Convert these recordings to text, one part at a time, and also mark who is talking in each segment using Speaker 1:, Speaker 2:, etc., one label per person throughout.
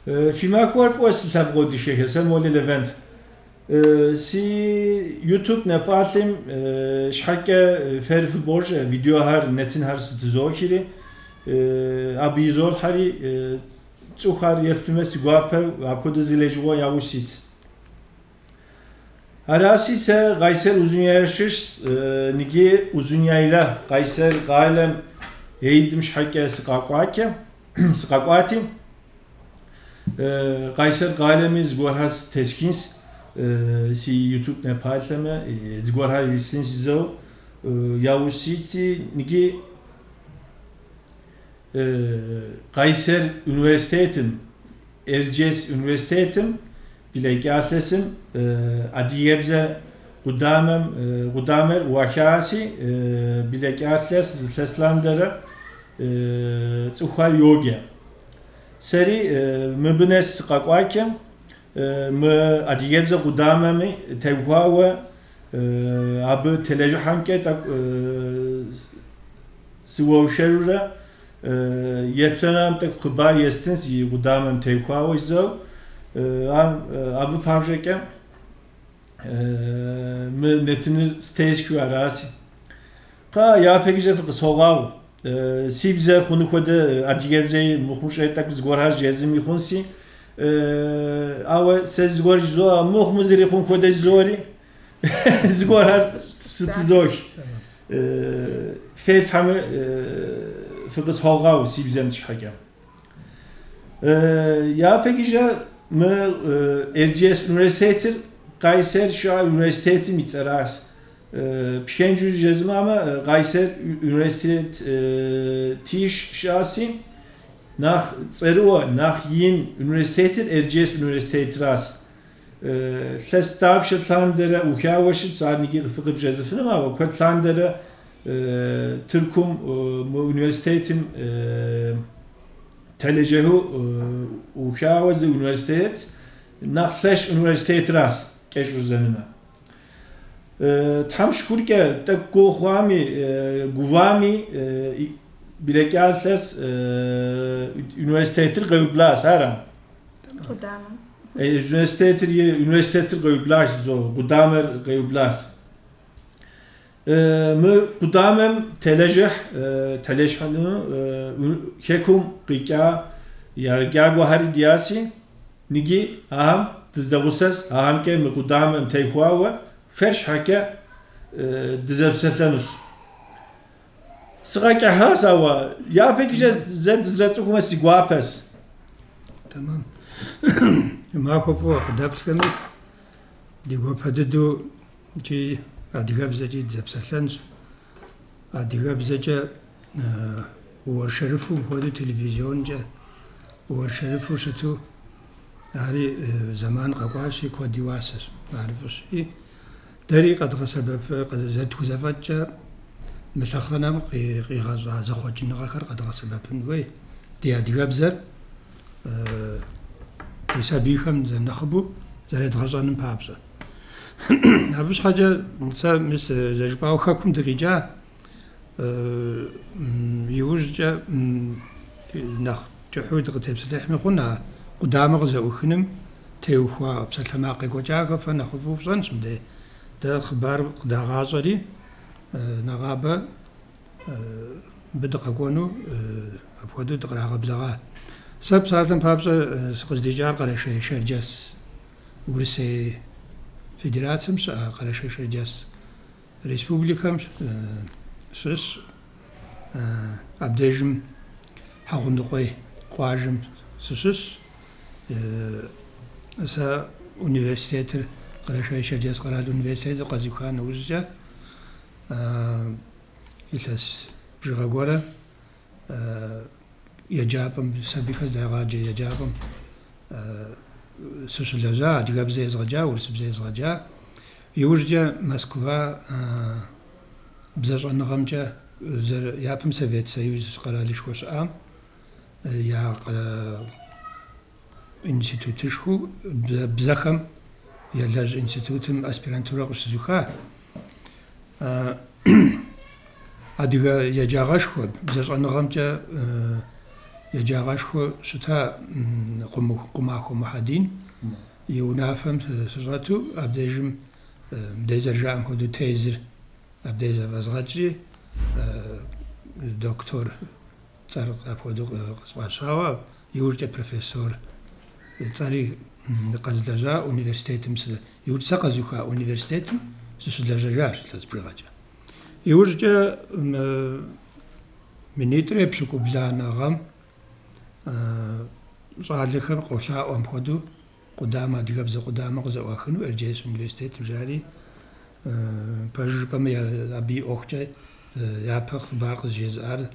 Speaker 1: Фи махуэр фӏыуэ, си лъэпкъэгъу дыщэхэ, сэ Молэ Левент. Си YouTube напалъэм щхьэкӏэ фэри фыбощӏэ, видеохэр, нэтынхэр сытызохри, абы изолъхьэри, цӏыхухэр еплъмэ си гуапэу апхуэдэ зы лэжьыгъэ яужь ситщ. Араси сэ Къайсэр Узуняйлэ щыщщ, ныги Узуняйлэ Къайсэр къалэм Эйдым щхьэкӏэ сыкъэкӏуакӏэ, сыкъэкӏуати, Къайсэр къалэми зыгуэрхэр тесхынщ, си YouTube напалъэмэ, зыгуэрхэр ислъынщ жызэу яужь ситщи, ныги Къайсэр университетым, Эрджиес университетым блэкӏа илъэсым адыгэбзэ къудамэм къудамэр ӏуахаси, блэкӏа илъэс зы илъэс лъандэрэ цӏыхухэр йоджэ. Сэри мыбы нэс сыкъэкӏуакӏэ, мы адыгэбзэ къудамэми теухуауэ абы телэжьыхьэмкӏэ тӏэкӏу сыуэршэрурэ еплъэнам тӏэкӏу хъыбар естын си къудамэм теухуауэ жызэу, абы папщӏэкӏэ мы нэтыныр стесхыу араси. Кхъа, япэкӏэ фыкъысхуэгъэгъу, си бзэр хъуну хуэдэ адыгэбзэи мыхъущӏэ тӏэкӏу зыгуэрхэр жезыми хъунси, ауэ сэ зыгуэр жызоӏэ, мыхъумэ зыри хъун хуэдэ жызоӏэри, зыгуэрхэр сытызох. Феплъхьэмэ фыкъысхуэгъэгъу си бзэм щхьэкӏэ. Япэкӏэ мы Эрджиес университетыр Къайсэр щыӏэ университетым и цӏэращ. Пхэнжу жезмыӏэмэ, Къайсэр университет тищ щыӏэси, нэхъ цӏэрыӏуэ, нэхъ ин университетыр Эрджиес университетращ. Илъэс дапщэ лъандэрэ ӏухауэ щытщ, ар ныги фыкъыбжезыфыным, ауэ куэд лъандэрэ Тыркум мы университетым телэжьэху ӏухауэ зы университет, нэхъ лъэщ университетращ кӏэщӏу жызӏэнумэ. Тхьэм шыкуркӏэ тӏэкӏу гугъу хъуами, гувами, блэкӏа илъэс университетыр къэублащ, ара?
Speaker 2: Къудамэм.
Speaker 1: Университетыр университетыр къэублащ, зо, къудамэр къэублащ. Мы къудамэм телэжьыхь, телэжьыхьыну хэкум къикӏа егъэджакӏуэхэри диӏаси, ныги ахэм дыздэгъусэс, ахэмкӏэ мы къудамэм теухуауэ фэр щхьэкӏэ дызэпсэлъэнущ. Сыкъэкӏыхьащ, ауэ япэкӏэ зэ дызэрыцӏыхумэ си гуапэс.
Speaker 3: Тэмэм. Махуэ фӏыуэ къыдэплъхэми, ди гуапэ дыдэу икӏи адыгэбзэкӏи дызэпсэлъэнщ. Адыгэбзэкӏэ уэршэрыфу мыпхуэдэу телевизионкӏэ уэршэрыфу щыту ари зэман къэкӏуащи, куэд и уасэщ, ари фӏыщ. И дэри къэдгъэсэбэп зэрытхузэфӏэкӏкӏэ мы лъэхъэнэм къигъэщӏа зэхъуэкӏыныгъэхэр къэдгъэсэбэпын хуей. Ди адыгэбзэр ди сабийхэм нэхъыбэу зэредгъэщӏэным папщӏэ. Абы щхьэкӏэ сэ мис зэрыжыпӏауэ хэкум дыкъикӏа, иужькӏэ нэхъ кӏыхьу дыкъытепсэлъыхьми хъун а къудамэ къызэӏухыным теухуа псалъэмакъ къекӏуэкӏахэр фэ нэхъыфӏу фщӏэнщ мыдей. Дэ хъыбар къыдагъащӏэри, нэгъабэ мыбы дыкъэкӏуэну апхуэдэу дыкърагъэблэгъа. Сэ псалъэм папщӏэ сыкъыздикӏар Къэрэшей-Шэрджэс, Урысей Федерацэм щыӏэ Къэрэшей-Шэрджэс Республикэм щыщ, абдежым Хьэгъундыкъуей къуажэм сыщыщ. Сэ университетыр, Къэрэшей-Шэрджэс къэрал университетыр къэзуха нэужькӏэ, илъэс бжыгъэ гуэрэ еджапӏэм, сабийхэр здрагъаджэ еджапӏэм сыщылэжьа, адыгэбзэ езгъэджа, урысыбзэ езгъэджа. Иужькӏэ Москва бзэщӏэныгъэмкӏэ япэм Совет Союз къэралышхуэ щыӏам я институтышхуэу бзэхэм елэжь институтым аспирантурэ къыщызуха. Адыгэ еджагъэшхуэ, бзэщӏэныгъэмкӏэ Еджагъэшхуэ щыта Къумахуэ Мухьэдин и унафэм сыщӏэту, абдежым мыдей зэрыжаӏэм хуэдэу тезыр абдей зэфӏэзгъэкӏри, доктор цӏэр апхуэдэу къысфӏащауэ, иужькӏэ профессор цӏэри къэзлэжьа университетым, иужь сэ къэзуха университетым сыщылэжьэжащ илъэс бжыгъэкӏэ. Иужькӏэ минитӏрэ епщыкӏубланэ гъэм щӏалэхэр къолъаӏуэ мыпхуэдэу къудамэ, адыгэбзэ къудамэ къызэӏуахыну Эрджиес университетым жари, пэжу жыпӏэмэ, абы и ӏуэхукӏэ япэ хъыбар къызжезыӏар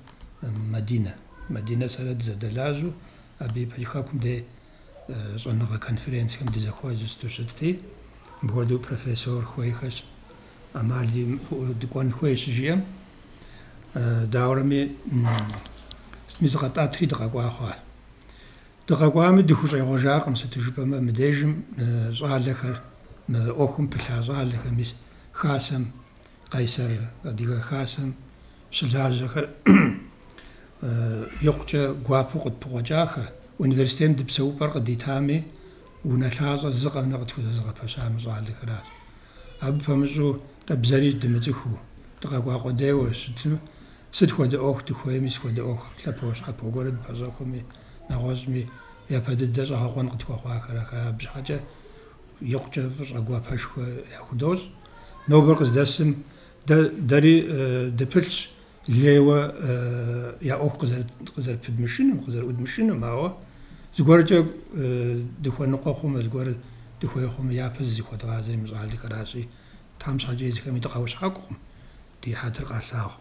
Speaker 3: Мадинэ. Мадинэ сэрэ дызэдэлажьэу, абы ипэ хэкум дей щӏэныгъэ конференцхэм дызэхуэзэу сыту щытти, мыпхуэдэу профессор хуейхэщ, ӏэмал имыӏэу дыкӏуэн хуейщ щыжиӏэм, дауэрэми, сытми зыкъэтӏэтри дыкъэкӏуа хъуа. Дыкъэкӏуами дыхущӏегъуэжакъым, сыту жыпӏэмэ, мыдежым щӏалэхэр, мы ӏуэхум пылъа щӏалэхэр, мис хасэм, Къайсэр Адыгэ Хасэм щылажьэхэр икъукӏэ гуапэу къытпыкъуэкӏахэ. Университетым ди псэупӏэр къыдитами, унэлъащӏэ зы къэмынэ къытхузэзыгъэпэща мы щӏалэхэращ. Абы пэмыщӏу дэ бзэри дымыцӏыхуу, дыкъэкӏуа къудейуэ щытым, сыт хуэдэ ӏуэху дыхуейми, сыт хуэдэ ӏуэху лъэпощхьэпо гуэрэ дыпэщӏэхуэми, нэгъуэщӏми, япэ дыдэ щӏэгъэкъуэн къытхуэхъуахэр ахэр. Абы щхьэкӏэ икъукӏэ фӏыщӏэ гуапэшхуэ яхудощӏ. Нобэр къыздэсым дэ дэри дыпылъщ лейуэ я ӏуэху къызэрыпыдмышыным, къызэрыӏудмышыным, ауэ зыгуэркӏэ дыхуэныкъуэ хъумэ, зыгуэр дыхуей хъумэ, япэ зызыхуэдгъазэри мы щӏалэхэращи, Тхьэм щхьэкӏэ езыхэми дыкъаущхьэкӏукъым, ди хьэтыр къалъагъу.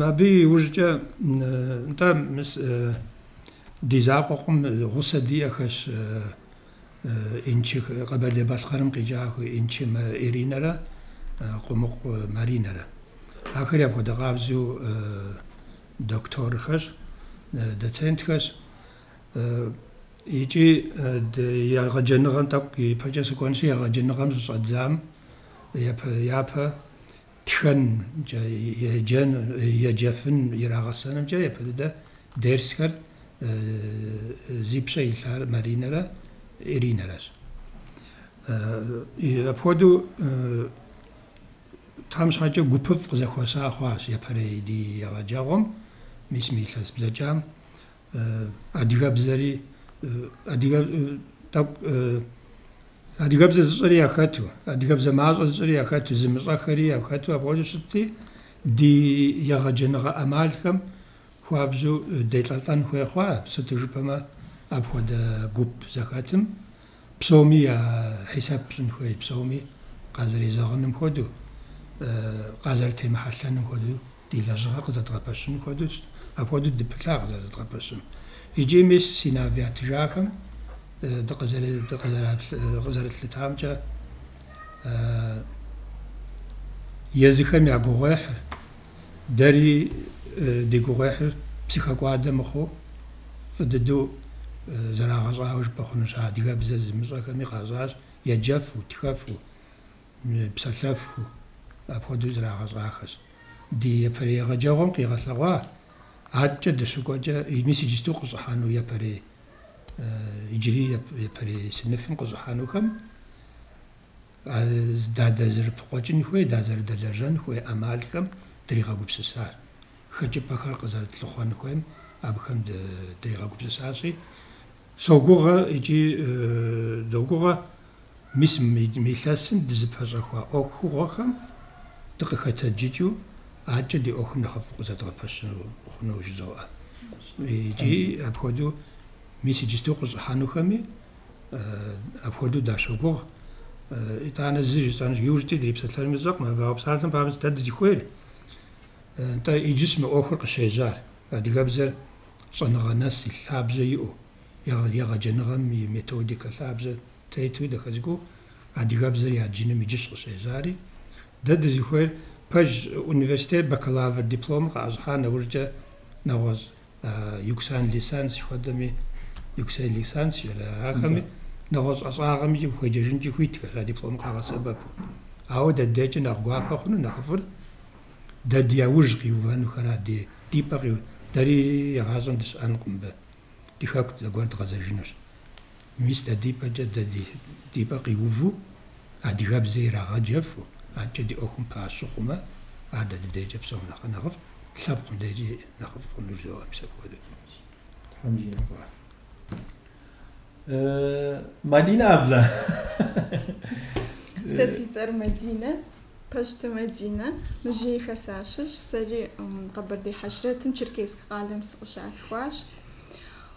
Speaker 3: Абы иужькӏэ, нтӏэ, мис ди закъуэкъым, гъусэ диӏэхэщ Инчы Къэбэрдей-Балъкъэрым къикӏахэу Инчы Иринэрэ Къумыкъу Маринэрэ. Ахэри апхуэдэ къабзэу докторхэщ, доцентхэщ. Икӏи егъэджэныгъэм тӏэкӏу ипэкӏэ сыкӏуэнщи, егъэджэныгъэм щыщӏэддзам япэ тхэнкӏэ, еджэн, еджэфын ирагъэсэнымкӏэ япэ дыдэ дерсхэр зи пщэ илъар Маринэрэ Иринэрэщ. Апхуэдэу Тхьэм щхьэкӏэ гупыфӏ къызэхуэса хъуащ япэрей ди егъэджэгъуэм, мис мы илъэс блэкӏам. Адыгэбзэри, адыгэ тӏэкӏу адыгэбзэ зыщӏэри яхэту, адыгэбзэ мащӏэ зыщӏэри яхэту, зымыщӏэхэри яхэту апхуэдэу щытти, ди егъэджэныгъэ ӏэмалхэм хуабжьу делӏэлӏэн хуей хъуа, сыту жыпӏэмэ апхуэдэ гуп зэхэтым псоми я хьисэп пщӏын хуей, псоми къазэрезэгъыным хуэдэу, къазэрытемыхьэлъэным хуэдэу ди лэжьыгъэр къызэдгъэпэщын хуэдэу, апхуэдэу дыпылъа къызэрызэдгъэпэщын. Икӏи мис синав ятыжахэм дыкъызэрытлъытамкӏэ, езыхэм я гугъуехьыр, дэри ди гугъуехьыр псыхэкӏуадэ мыхъуу, фӏы дыдэу зэрагъэщӏауэ жыпӏэ хъунущ. Адыгэбзэ зымыщӏэхэми къащӏащ еджэфу, тхэфу, псэлъэфу, апхуэдэу зэрагъэщӏахэщ. Ди япэрей егъэджэгъуэм къигъэлъэгъуа, адэкӏэ дыщыкӏуэкӏэ, мис иджысту къыщӏыхьэну япэрей, иджыри япэрей сыныфым къыщӏыхьэнухэм дадызэрыпыкъуэкӏын хуей, дазэрыдэлэжьэн хуей ӏэмалхэм дригъэгупсысар. Хэкӏыпӏэхэр къызэрытлъыхъуэн хуейм абыхэм дригъэгупсысащи, согугъэ икӏи догугъэ, мис мы илъэсым дызыпэщӏэхуа ӏуэхугъуэхэм дыкъыхэтэджыкӏыу адэкӏэ ди ӏуэхур нэхъыфӏу къызэдгъэпэщыну хъуну жызоӏэ. Икӏи апхуэдэу мис иджысту къыщӏыхьэнухэми апхуэдэу дащогугъ. Итӏанэ зы жысӏэнущ, иужькӏи дрипсэлъэнуми сщӏэкъым, абы ауэ псалъэм папщӏэ дэ дызыхуейр. Нтӏэ, иджыщ мы ӏуэхур къыщежьар. Адыгэбзэр щӏэныгъэ нэс и лъабжьэ иӏэу, егъэджэныгъэм и методикэ лъабжьэ тету дахэ цӏыкӏуу адыгэбзэр яджыным иджыщ къыщежьари. Дэ дызыхуейр пэж университет бакалавр диплом къаӏэщӏыхьа нэужькӏэ нэгъуэщӏ yüksek lisans хуэдэми, yüksek lisans жаӏэ ахэми, нэгъуэщӏ ӏэщӏагъэми ухуеджэжынкӏи хуитхэщ а диплом къагъэсэбэпу. Ауэ дэ дежкӏэ нэхъ гуапэ хъуну, нэхъыфӏыр дэ ди яужь къиувэнухэра, ди пӏэ къиу, дэри егъащӏэм дыщыӏэнкъым мыбы. Ди хэку зэгуэр дгъэзэжынущ. Мис дэ ди пӏэкӏэ, дэ ди пӏэ къиуву, адыгэбзэ ирагъэджэфу, адэкӏэ ди ӏуэхум пащэу хъумэ, ар дэ ди дежкӏэ псом нэхъ нэхъыфӏ, лъэпкъым дежкӏи нэхъыфӏ хъуну жызоӏэ мис апхуэдэу.
Speaker 1: Тхьэм жиӏэ. Мадинэ абла.
Speaker 2: Сэ си цӏэр Мадинэ, Пащты Мадинэ, Мыжейхэ сащыщ, сэри Къэбэрдей Хьэжрэтым Черкесск къалэм сыкъыщалъхуащ.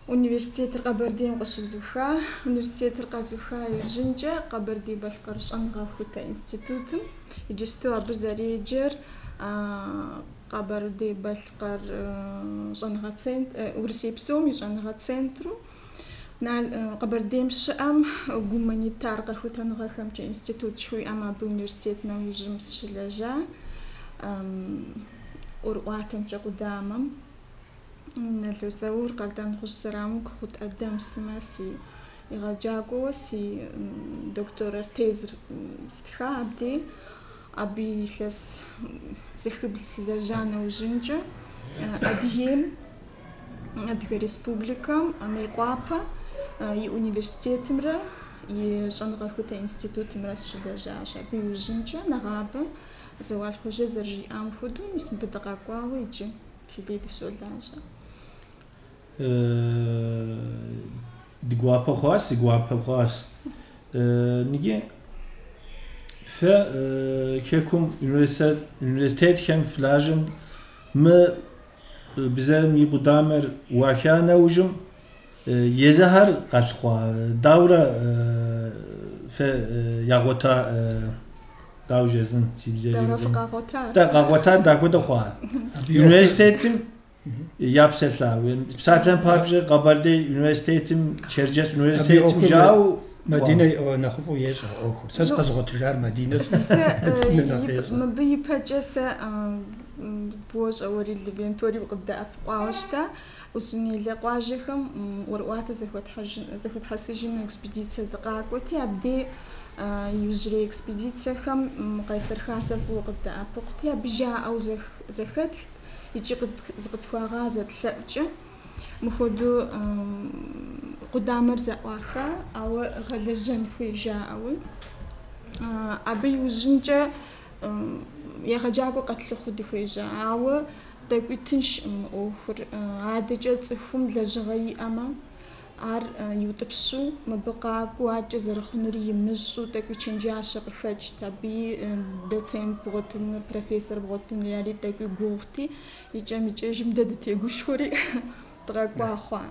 Speaker 2: Университетыр Къэбэрдейм къыщызуха, университетыр къэзуха иужьынкӏэ Къэбэрдей-Балъкъэр щӏэныгъэхутэ институтым, иджысту абы зэреджэр Къэбэрдей-Балъкъэр щӏэныгъэ центр, Урысей псом и щӏэныгъэ центру, Къэбэрдейм щыӏэм гуманитар къэхутэныгъэхэмкӏэ институт жыхуиӏэм абы университет нэужьым сыщылэжьа, ӏуэрыӏуатэмкӏэ къудамэм. Нало Заур, Къардэнгъущӏ Зырамыку, Гъут Ӏэдэм сымэ си егъэджакӏуэуэ си докторыр тезыр стха абдей. Абы илъэс зыхыбл сылэжьа нэужьынкӏэ Адыгейм, Адыгэ Республикэм, Мейкъуапэ и университетымрэ и щӏэныгъэхутэ институтымрэ сыщылэжьащ. Абы иужьынкӏэ нэгъабэ Зэуал Хъуэжэ зэрыжиӏам хуэдэу, мис мыбы дыкъэкӏуауэ иджы фи дей дыщолажьэ.
Speaker 1: Ди гуапэ хъуащ, си гуапэ хъуащ. Ныги фэ хэкум университетхэм фылажьэм мы бзэм и къудамэр ӏуаха нэужьым езыхэр къалъыхъуа даурэ фэ ягъуэта дауэ жезын си бзэр.
Speaker 2: Дауэрэ фыкъагъуэта?
Speaker 1: Дэ къагъуэта дахуэдэ хъуа. Университетым япсэлъа. Псалъэм папщӏэ Къэбэрдей университетым, Черджэс университетым жау.
Speaker 3: Мадинэ нэхъыфӏу ещӏэ ӏуэхур. Сэ сыкъэзыгъуэтыжар Мадинэ.
Speaker 2: Сэ мыбы ипэкӏэ сэ фӏыуэ уэри Левент уэри укъыддэӏэпыкъуауэ щыта. Узунейлэ къуажэхэм ӏуэрыӏуатэ зэхуэтхьэсыжыну экспедицэ дыкъакӏуэти, абдей иужьрей экспедицэхэм Къайсэр Хасэр фӏыуэ къыддэӏэпыкъути, абы жаӏэу зэхэтхт икӏи зыкъытхуагъазэт лъэӏукӏэ. Мыхуэдэу къудамэр зэӏуаха, ауэ гъэлэжьэн хуей жаӏэуи. Абы иужьынкӏэ егъэджакӏуэ къэтлъыхъуу дыхуежьа, ауэ тӏэкӏуи тыншкъым мы ӏуэхур. Адэкӏэ цӏыхум лэжьыгъэ иӏэмэ, ар иутӏыпщу, мыбы къакӏуэу, адэкӏэ зэрыхъунури имыщӏу, тӏэкӏуи чэнджащэ къыхэкӏт. Абыи доцент бгъуэтыныр, профессор бгъуэтыныр ари тӏэкӏуи гугъути, икӏэм-икӏэжым дэ дытегушхуэри дгъэкӏуа хъуа.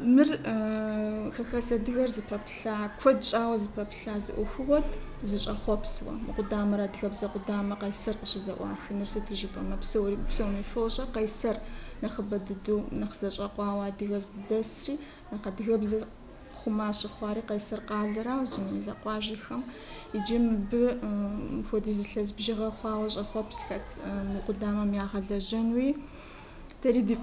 Speaker 2: Мыр хэхэс адыгэр зыпэплъа, куэд щӏауэ зыпэплъа зы ӏуэхугъуэт, зыщӏэхъуэпсуэ. Мы къудамэр адыгэбзэ къудамэ Къайсэр къыщызэӏуахыныр сыту жыпӏэмэ, псори, псоми фощӏэ, Къайсэр нэхъыбэ дыдэу, нэхъ зэщӏэкъуауэ адыгэ здыдэсри, нэхъ адыгэбзэ хъума щыхъуари Къайсэр къалэра, Узунейлэ къуажэхэм. Иджы мыбы мыпхуэдиз илъэс бжыгъэ хъуауэ щӏэхъуэпсхэт мы къудамэм ягъэлэжьэнуи. Дэри ди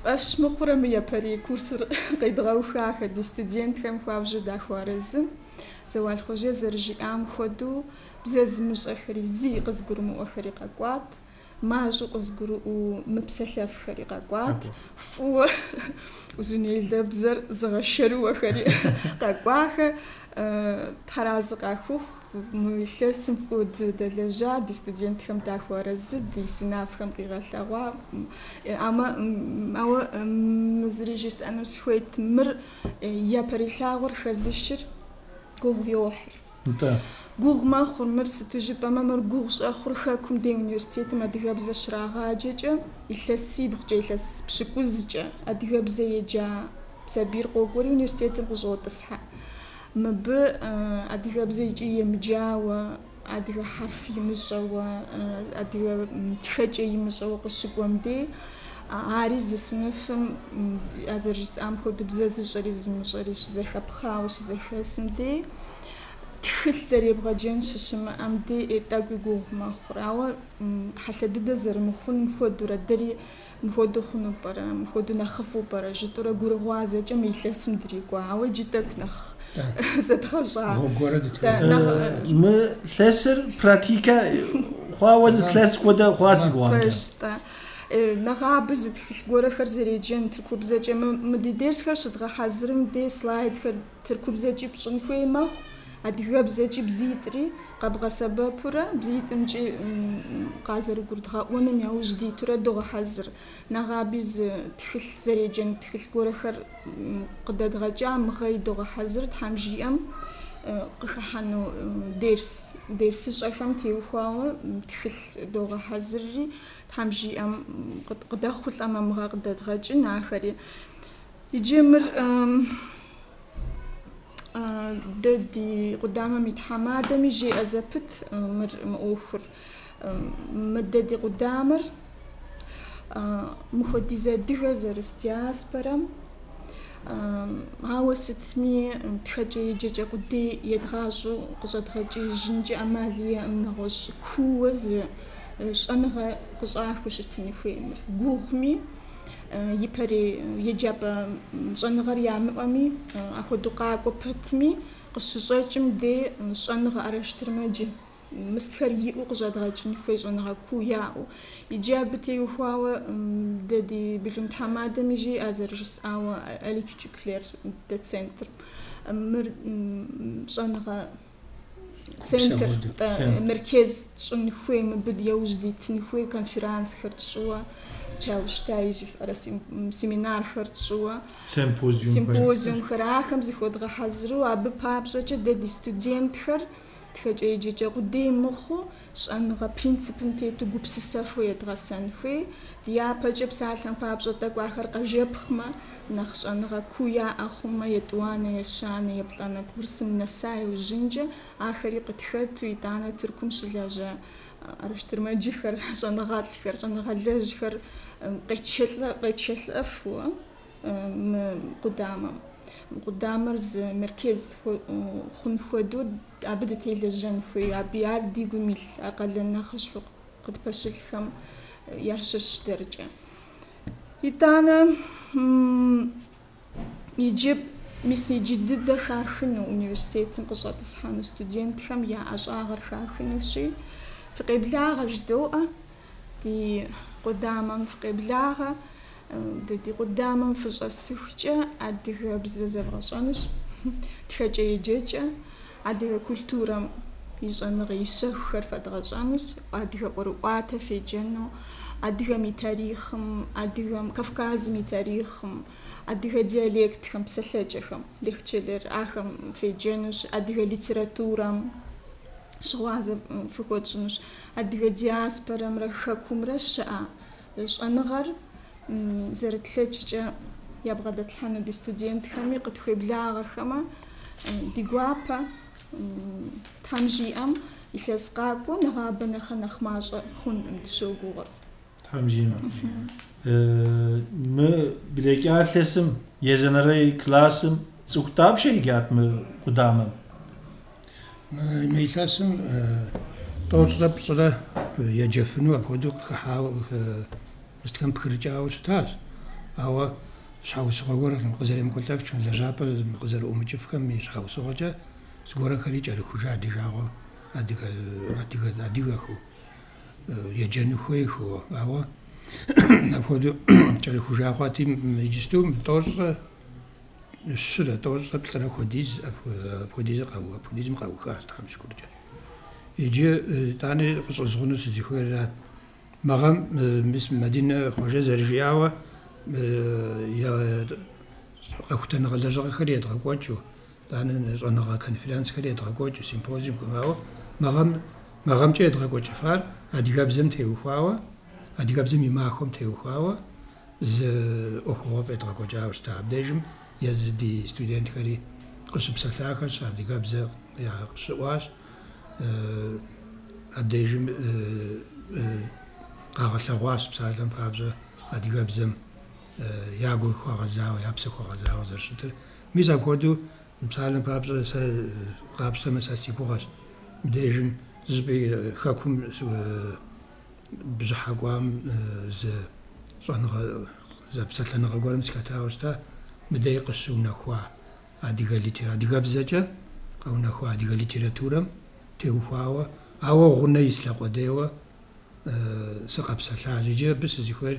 Speaker 2: фӏэщ мыхъурэ мы япэрей курсыр къедгъэухахэ, ди студентхэм хуабжьу дахуэарэзы. Зэуал Хъуэжэ зэрыжиӏам хуэдэу, бзэ зымыщӏэхэри, зыи къызыгурымыӏуэхэри къэкӏуат, мащӏэу къызыгурыӏуэу мыпсэлъэфхэри къэкӏуат, фӏыуэ узунейлэбзэр зыгъэшэрыуэхэри къэкӏуахэ, Тхьэразэ къахухъу. Мы илъэсым фӏыуэ дызэдэлэжьа, ди студентхэм дахуэарэзы, ди синафхэм къигъэлъэгъуа. Амэ, ауэ мы зыри жысӏэну сыхуейт, мыр япэрей лъагъуэр хэзышыр гугъу йохьыр.
Speaker 1: Нтӏэ.
Speaker 2: Гугъу мэхъур, мыр сыту жыпӏэмэ, мыр гугъу щӏэхъур хэкум дей университетым адыгэбзэ щрагъаджэкӏэ, илъэсибгъукӏэ, илъэс пщыкӏузкӏэ адыгэбзэ еджа сабийр къокӏуэри университетым къыщӏотӏысхьэ. Мыбы адыгэбзэ икӏи емыджауэ, адыгэ хьэрф имыщӏэуэ, адыгэ тхэкӏэ имыщӏэуэ къыщыкӏуэм дей, ари зы сыныфым, а зэрыжысӏам хуэдэу бзэ зыщӏэри зымыщӏэри щызэхэпхъауэ щызэхэсым дей, тхылъ зэребгъэджэн щыщымыӏэм дей тӏэкӏуи гугъу мэхъур. Ауэ хьэлъэ дыдэ зэрымыхъуным хуэдэурэ дэри мыхуэдэу хъуну пӏэрэ, мыхуэдэу нэхъыфӏу пӏэрэ жытӏэурэ гурыгъуазэкӏэ мы илъэсым дрикӏуа, ауэ иджы тӏэкӏу нэхъ зэдгъэщӏа.
Speaker 1: Мы лъэсыр практикэ хъуауэ зы лъэс хуэдэ хъуа си гугъэмкӏэ.
Speaker 2: Пэжщ-тӏэ. Нэгъабэ зы тхылъ гуэрэхэр зэреджэн тыркубзэкӏэ. Мы ди дерсхэр щыдгъэхьэзырым де слайдхэр тыркубзэкӏи пщӏын хуей мэхъу, адыгэбзэкӏи бзитӏри къэбгъэсэбэпурэ, бзитӏымкӏи къазэрыгурыдгъэӏуэным яужь дитурэ догъэхьэзыр. Нэгъаби зы тхылъ зэреджэн тхылъ гуэрэхэр къыдэдгъэкӏа, мы гъэи догъэхьэзыр, Тхьэм жиӏэм къыхыхьэну дерс, дерсыщӏэхэм теухуауэ тхылъ догъэхьэзырри, Тхьэм жиӏэм къыдэхъулӏэмэ мы гъэ къыдэдгъэкӏын ахэри. Иджы мыр дэ ди къудамэм и тхьэмадэми жеӏэ зэпыт мыр мы ӏуэхур. Мы дэ ди къудамэр мыхуэдиз адыгэ зэрыс диаспорэм, ауэ сытми тхэкӏэ еджэкӏэ къудей едгъащӏэу къыщӏэдгъэкӏыжынкӏэ ӏэмал иӏэкъым, нэгъуэщӏ кууэ зы щӏэныгъэ къыщӏахыу щытын хуей мыр. Гугъуми, ипэрей еджапӏэ щӏэныгъэр ямыӏэми, ахуэдэу къакӏуэ пэтми, къыщыщӏэкӏым де щӏэныгъэ araştırmacı мыстхэр иӏэу къыщӏэдгъэкӏын хуей щӏэныгъэ куу яӏэу. Иджы абы теухуауэ дэ ди bölüm тхьэмадэми жеӏэ зэрыжысӏауэ Али Кючюклер доцентыр. Мыр щӏэныгъэ центр merkez тщӏын хуей, мыбы яужь дитын хуей конферансхэр тщӏыуэ, çalıştay жыфӏэрэ семинархэр тщӏыуэ, симпозиумхэр ахэм зыхуэдгъэхьэзыру, абы папщӏэкӏэ дэ ди студентхэр тхэкӏэ еджэкӏэ къудей мыхъуу, щӏэныгъэ принципым тету гупсысэфу едгъэсэн хуей. Дяпэкӏэ псалъэм папщӏэ тӏэкӏу ахэр къэжэпхъмэ, нэхъ щӏэныгъэ куу яӏэ хъумэ, етӏуанэ, ещанэ, еплӏанэ курсым нэса иужьынкӏэ, ахэри къытхэту, итӏанэ Тыркум щылажьэ araştırmacıхэр, щӏэныгъэлӏхэр, щӏэныгъэлэжьхэр къетшэлӏэфу мы къудамэм. Мы къудамэр зы merkez хъун хуэдэу абы дытелэжьэн хуей, абы ар ди гум илъ, ар къалэн нэхъыщхьэу къытпэщылъхэм ящыщ дэркӏэ. Итӏанэ иджы мис иджы дыдэ хахыну университетым къыщӏэтӏысхьэну студентхэм я ӏэщӏагъэр хахынущи, фыкъеблагъэ жыдоӏэ, ди къудамэм фыкъеблагъэ, дэ ди къудамэм фыщӏэсыхукӏэ адыгэбзэ зэвгъэщӏэнущ, тхэкӏэ еджэкӏэ, адыгэ культурэм и щӏэныгъэ и щэхухэр фэдгъэщӏэнущ, адыгэ ӏуэрыӏуатэ феджэну, адыгэм и тарихъым, адыгэм, Кавказым и тарихъым, адыгэ диалектхэм, псэлъэкӏэхэм, lehçeler ахэм феджэнущ, адыгэ литературэм щыгъуазэ фыхуэтщӏынущ, адыгэ диаспорэмрэ хэкумрэ щыӏэ щӏэныгъэр зэрытлъэкӏкӏэ ябгъэдэтлъхьэну ди студентхэми къытхуеблагъэхэмэ, ди гуапэ Тхьэм жиӏэм илъэс къакӏуэу нэгъабэ нэхъэ нэхъ мащӏэ хъункъым дыщогугъыр.
Speaker 1: Тхьэм жиӏэмэ. Мы блэкӏа илъэсым езанэрей классым цӏыху дапщэ еджат мы къудамэм?
Speaker 3: Мы илъэсым 135 еджэфыну апхуэдэу къыхыхьауэ мыстхэм пхырыкӏауэ щытащ. Ауэ щхьэусыгъуэ гуэрхэм къызэремыкӏуэлӏэфхэм, лэжьапӏэ къызэрыӏумыкӏыфхэм и щхьэусыгъуэкӏэ зыгуэрхэри кӏэрыхужа ди жагъуэ адыгэхэу, еджэну хуейхэу. Ауэ апхуэдэу кӏэрыхужа хъуати, иджысту 104, 143 хуэдиз апхуэдизым къаухащ Тхьэм шыкуркӏэ. Иджы итӏани къыщӏэзгъуну сызыхуейрат. Мы гъэм мис Мадинэ Хъуэжэ зэрыжиӏауэ къэхутэныгъэ лэжьыгъэхэр едгъэкӏуэкӏыу, итӏанэ щӏэныгъэ конференцхэр едгъэкӏуэкӏыу, симпозиумхэм, ауэ мы гъэмкӏэ едгъэкӏуэкӏыфар адыгэбзэм теухуауэ, адыгэбзэм и махуэм теухуауэ зы ӏуэхугъуэфӏ едгъэкӏуэкӏауэ щыта. Абдежым езы ди студентхэри къыщыпсэлъахэщ, адыгэбзэ къыщыӏуащ. Абдежым къагъэлъэгъуащ псалъэм папщӏэ адыгэбзэм я гур хуэгъэзауэ, я псэ хуэгъэзауэ зэрыщытыр. Мис апхуэдэу псалъэм папщӏэ сэ къапщтэмэ сэ си гугъэщ. Мыбдежым зыщӏыпӏи хэкум бжьыхьэ кӏуам зы щӏэныгъэ зэпсэлъэныгъэ гуэрым сыхэтауэ щыта, мыдей къыщыунэхуа адыгэ адыгэбзэкӏэ къэунэхуа адыгэ литературэм теухуауэ, ауэ гъунэ ислъэ къудейуэ сыкъэпсэлъащ. Иджы абы сызыхуейр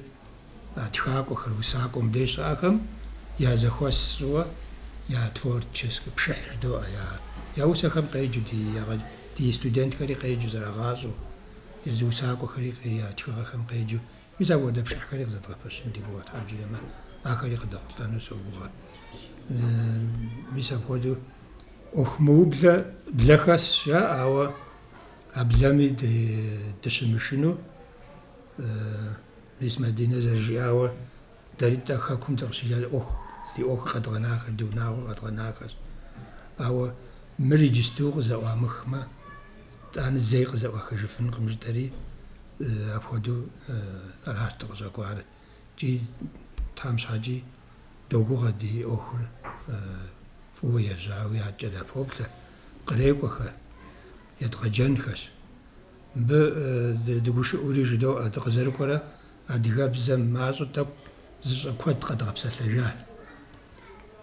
Speaker 3: а тхакӏуэхэр, усакӏуэ мыбдеж щыӏэхэм я зэхуэс сщӏыуэ, я творческэ пшыхь жыдоӏэ, я усэхэм къеджэу, ди студентхэри къеджэу зэрагъащӏэу, езы усакӏуэхэри я тхыгъэхэм къеджэу. Мис апхуэдэ пшыхьхэри къызэдгъэпэщын ди гугъэ, Тхьэм жиӏэмэ, ахэри къыдэхъулӏэну согугъэ. Мис апхуэдэу ӏуэху мыублэ блэ хэсщ, жаӏэ, ауэ а блэми дыщымышыну, мис Мадинэ зэрыжиӏауэ, дэри тӏэ хэкум дыкъыщикӏа ӏуэху, ди ӏуэхур къэдгъэнахэщ, ди унагъуэр къэдгъэнахэщ. Ауэ мыр иджысту къызэӏуамыхмэ, итӏанэ зэи къызэӏуахыжыфынкъым жытӏэри, апхуэдэу аращ дыкъыщӏэкӏуар. Икӏи Тхьэм щхьэкӏи догугъэ ди ӏуэхур фӏыуэ ежьауи адэкӏэ дапоплъэ, кърекӏуэхэ, едгъэджэнхэщ. Мыбы дыгушыӏэури жыдоӏэ, дыкъызэрыкӏуэрэ адыгэбзэм мащӏэу тӏэкӏу зыщӏэ куэд къэдгъэпсэлъэжащ.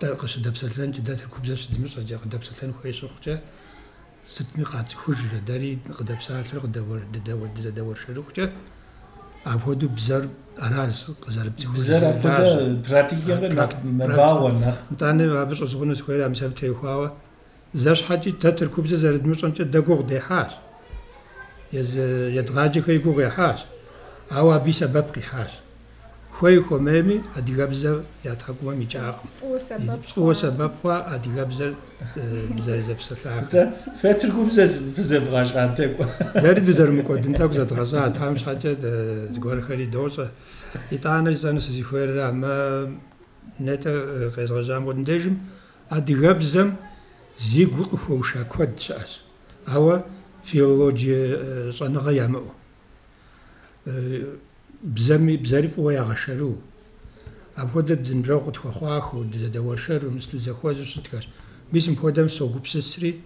Speaker 3: Дэ къыщыдэпсэлъэнкӏэ, дэ тыркубзэ щыдмыщӏэкӏэ, къыдэпсэлъэн хуей щыхъукӏэ, сытми къацӏыхужрэ, дэри къыдэпсалъэрэ дызэдэуэршэрыхукӏэ, апхуэдэу бзэр аращ къызэрыпцӏыхур.
Speaker 1: Бзэр апхуэдэ практикэмкӏэ нэхъ мэбагъуэ, нэхъ.
Speaker 3: Нтӏанэ абы щӏызгъуну сыхуейр, мис абы теухуауэ зэ щхьэкӏи дэ тыркубзэ зэрыдмыщӏэмкӏэ дэ гугъу дехьащ. Езы едгъаджэхэри гугъу ехьащ, ауэ абы и сэбэп къихьащ. Хуей-хуэмейми адыгэбзэр я тхьэкӏумэм икӏакъым. Фӏыуэ сэбэп хъуа адыгэбзэр дызэрызэпсэлъахэр.
Speaker 1: Фэ тыркубзэ фызэвгъэщӏа тӏэкӏу?
Speaker 3: Дэри дызэрымыкӏуэдын тӏэкӏу зэдгъэщӏа, Тхьэм щхьэкӏэ зыгуэрхэри дощӏэ. Итӏанэ жысӏэну сызыхуейр мы нетӏэ къезгъэжьам хуэдэм дежым адыгэбзэм зи гу къыхуэуша куэд щыӏэщ, ауэ филологие щӏэныгъэ ямыӏэу. Бзэми, бзэри фӏыуэ ягъэшэрыуэу. Апхуэдэ зы ныбжьэгъу къытхуэхъуахэу, дызэдэуэршэру, мис дызэхуэзэу щытхэщ. Мис мыпхуэдэм согупсысри,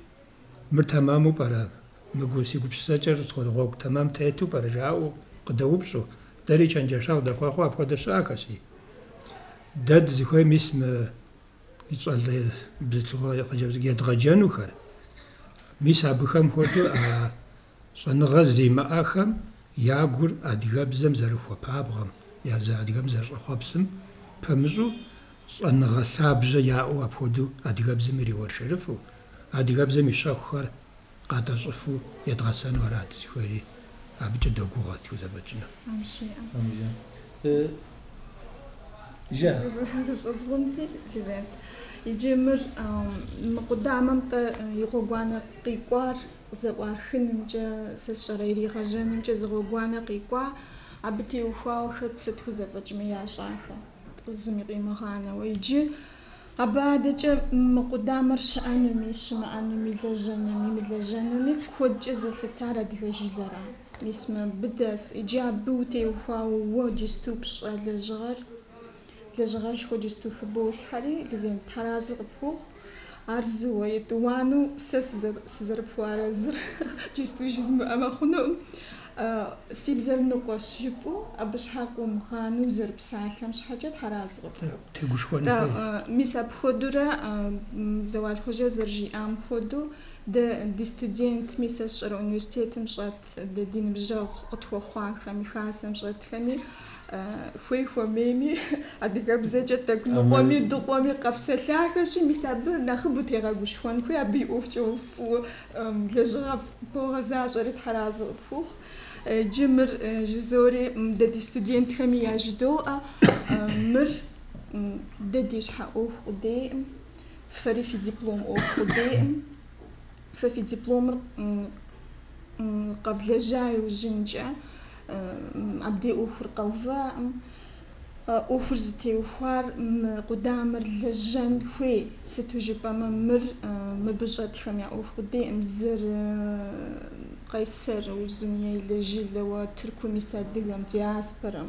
Speaker 3: мыр тэмэму пӏэрэ, мы си гупсысэкӏэр гъуэгу тэмэм тету пӏэрэ жаӏэу къыдэупщӏу, дэри чэнджэщэгъу дахуэхъуу апхуэдэ щыӏэхэщи. Дэ дызыхуейр мис мы щӏалэ бзылъхугъэ хъыджэбз едгъэджэнухэр, мис абыхэм хуэдэу а щӏэныгъэ зимыӏэхэм я гур адыгэбзэм зэрыхуэпабгъэм, я зы адыгэм зэрыщӏэхъуэпсым пэмыщӏу щӏэныгъэ лъабжьэ яӏэу апхуэдэу адыгэбзэм ириуэршэрыфу, адыгэбзэм и щэхухэр къатӏэщӏыфу едгъэсэну арат дызыхуейри, абыкӏэ догугъэ тхузэфӏэкӏыну.
Speaker 2: Зыщӏызгъунти, Левент. Иджы мыр мы къудамэм-тӏэ и гъуэгуанэ къикӏуар зэӏуахынымкӏэ, сэ сщӏэрэ иригъэжьэнымкӏэ зы гъуэгуанэ къикӏуа, абы теухуауэ хэт сыт хузэфӏэкӏми ящӏахэ, зыми къимыгъанэуэ. Иджы абы адэкӏэ мы къудамэр щыӏэнуми, щымыӏэнуми, лэжьэнуми, мылэжьэнуми куэдкӏэ зэлъытар адыгэ жылэра. Мис мыбы дэс. Иджы абы утеухуауэ уэ иджысту пщӏэ лэжьыгъэр, лэжьыгъэшхуэ иджысту хыболъхьэри, Левент, тхьэразэ къыпхухъу. Ар зыуэ етӏуанэу сэ сызэрыпхуэарэзыр иджысту жызмыӏэмэ хъунукъым. Си бзэр ныкъуэщ жыпӏэу, абы щхьэ къыумыгъанэу узэрыпсалъэм щхьэкӏэ тхьэразэ къыпхухъу.
Speaker 3: Тегушхуэн хуей.
Speaker 2: Мис апхуэдэурэ Зэуал Хъуэжэ зэрыжиӏам хуэдэу, дэ ди студентми, сэ сщӏэрэ университетым щӏэт, дэ ди ныбжьэгъу къытхуэхъуахэми, хасэм щӏэтхэми, хуей-хуэмейми, адыгэбзэкӏэ тӏэкӏу ныкъуэми дыкъуэми къэпсэлъахэщи, мис абы нэхъыбэу тегъэгушхуэн хуей, абы и ӏуэхукӏэ фӏыуэ лэжьыгъэ богъэзащӏэри тхьэразэ къыпхухъу. Иджы мыр жызори дэ ди студентхэми яжыдоӏэ, мыр дэ ди щхьэ ӏуэху къудейкъым, фэри фи диплом ӏуэху къудейкъым. Фэ фи дипломыр къэвлэжьа иужьынкӏэ абдей ӏуэхур къэуваӏым. ӏуэхур зытеухуар мы къудамэр лэжьэн хуей, сыту жыпӏэмэ мыр мыбы щӏэтхэм я ӏуэху къудейкъым, зыр Къайсэр, Узун-Яйлэ жылэуэ, Тыркум ис адыгэм, диаспорэм,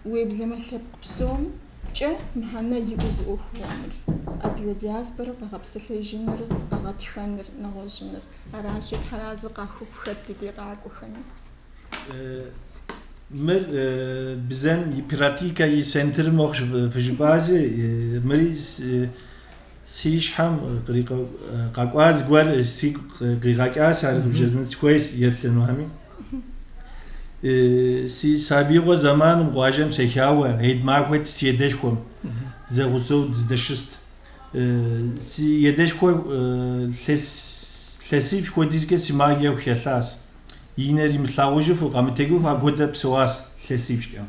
Speaker 2: уеблэмэ лъэпкъ псомкӏэ мыхьэнэ иӏэу зы ӏуэхугъуэ мыр. Адыгэ диаспорэр къэгъэпсэлъэжыныр, къэгъэтхэныр, нэгъуэщӏыныр. Аращи, тхьэразэ къахухъу хэт ди дей къакӏуэхэми.
Speaker 1: Мыр бзэм и практикэ и центр мэхъу фыжыпӏази, мыри си щхьэм къэкӏуа зыгуэр сигу къигъэкӏащ, ар къыбжезӏэн сыхуейщ еплъынухэми. Си сабиигъуэ зэманым къуажэм сехауэ, Ид махуэт си едэшхуэм зэгъусэу дыздэщыст. Си едэшхуэр лъэсипщӏ хуэдизкӏэ сымаджэу хэлъащ. И нэр имылъагъужыфу, къэмытэджыфу апхуэдэ псэуащ лъэсипщӏкӏэ.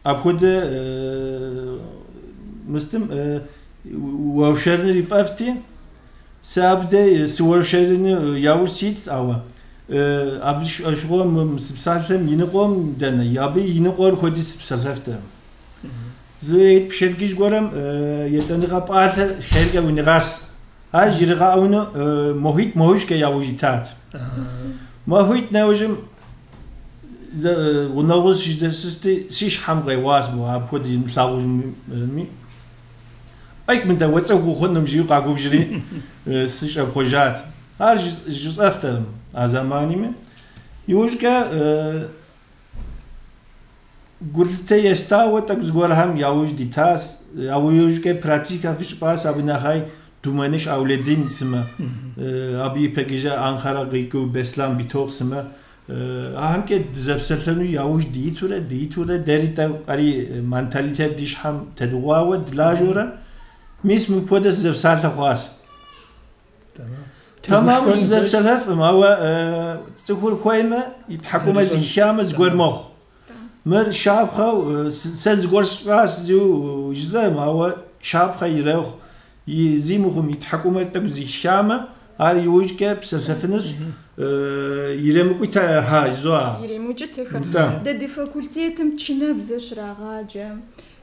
Speaker 1: Апхуэдэ мыстым уэршэрыныр ифӏэфӏти, сэ абдэ сыуэршэрыну яужь ситт, ауэ абы щыгъуэ мы сыпсалъэм и ныкъуэм дэнэ, абы и ныкъуэр хуэдиз сыпсэлъэфтэкъым. Зы пщэдджыжь гуэрым етӏэныгъэ пӏалъэр хъеркӏэ унигъэс. Ар жригъэӏэну махуитӏ махуищкӏэ яужь итат. Махуитӏ нэужьым гъунэгъуу сыщыдэсысти, си щхьэм къеуащ апхуэдэ имылъагъужми. Ӏэйт мыдэ уэ цӏыху ухъунум жиӏэу къагубжьри сыщӏэпхъуэжат. Ар жысӏэфтэкъым а зэманми. Иужькӏэ гулъытэ естауэ тӏэкӏу зыгуэрхэм яужь дитащ, ауэ иужькӏэ практикэ фыщыпӏащ абы нэхъай Думэныщ Ауледин сымэ, абы ипэкӏыжэ Анкара къикӏыу Беслан Битокъу сымэ. Ахэмкӏэ дызэпсэлъэну яужь диитурэ, диитурэ, дэри тӏэкӏу ари менталитет ди щхьэм тедгъуауэ дылажьэурэ, мис мыпхуэдэ сызэпсалъэ хъуащ. Тэмэму сызэпсэлъэфӏым, ауэ цӏыхур хуеймэ, и тхьэкӏумэ зэхихамэ зыгуэр мэхъу. Мыр щапхъэу сэ зыгуэр сщӏащ жысӏэу жысӏэм, ауэ щапхъэ ирехъу. И зи мыхъум и тхьэкӏумэр тӏэкӏу зэхихамэ, ар иужькӏэ псэлъэфынущ, иремыкӏутэхэ жызоӏэ.
Speaker 2: Иремыкӏутэхэ. Дэ ди факультетым чинэбзэ щрагъаджэ,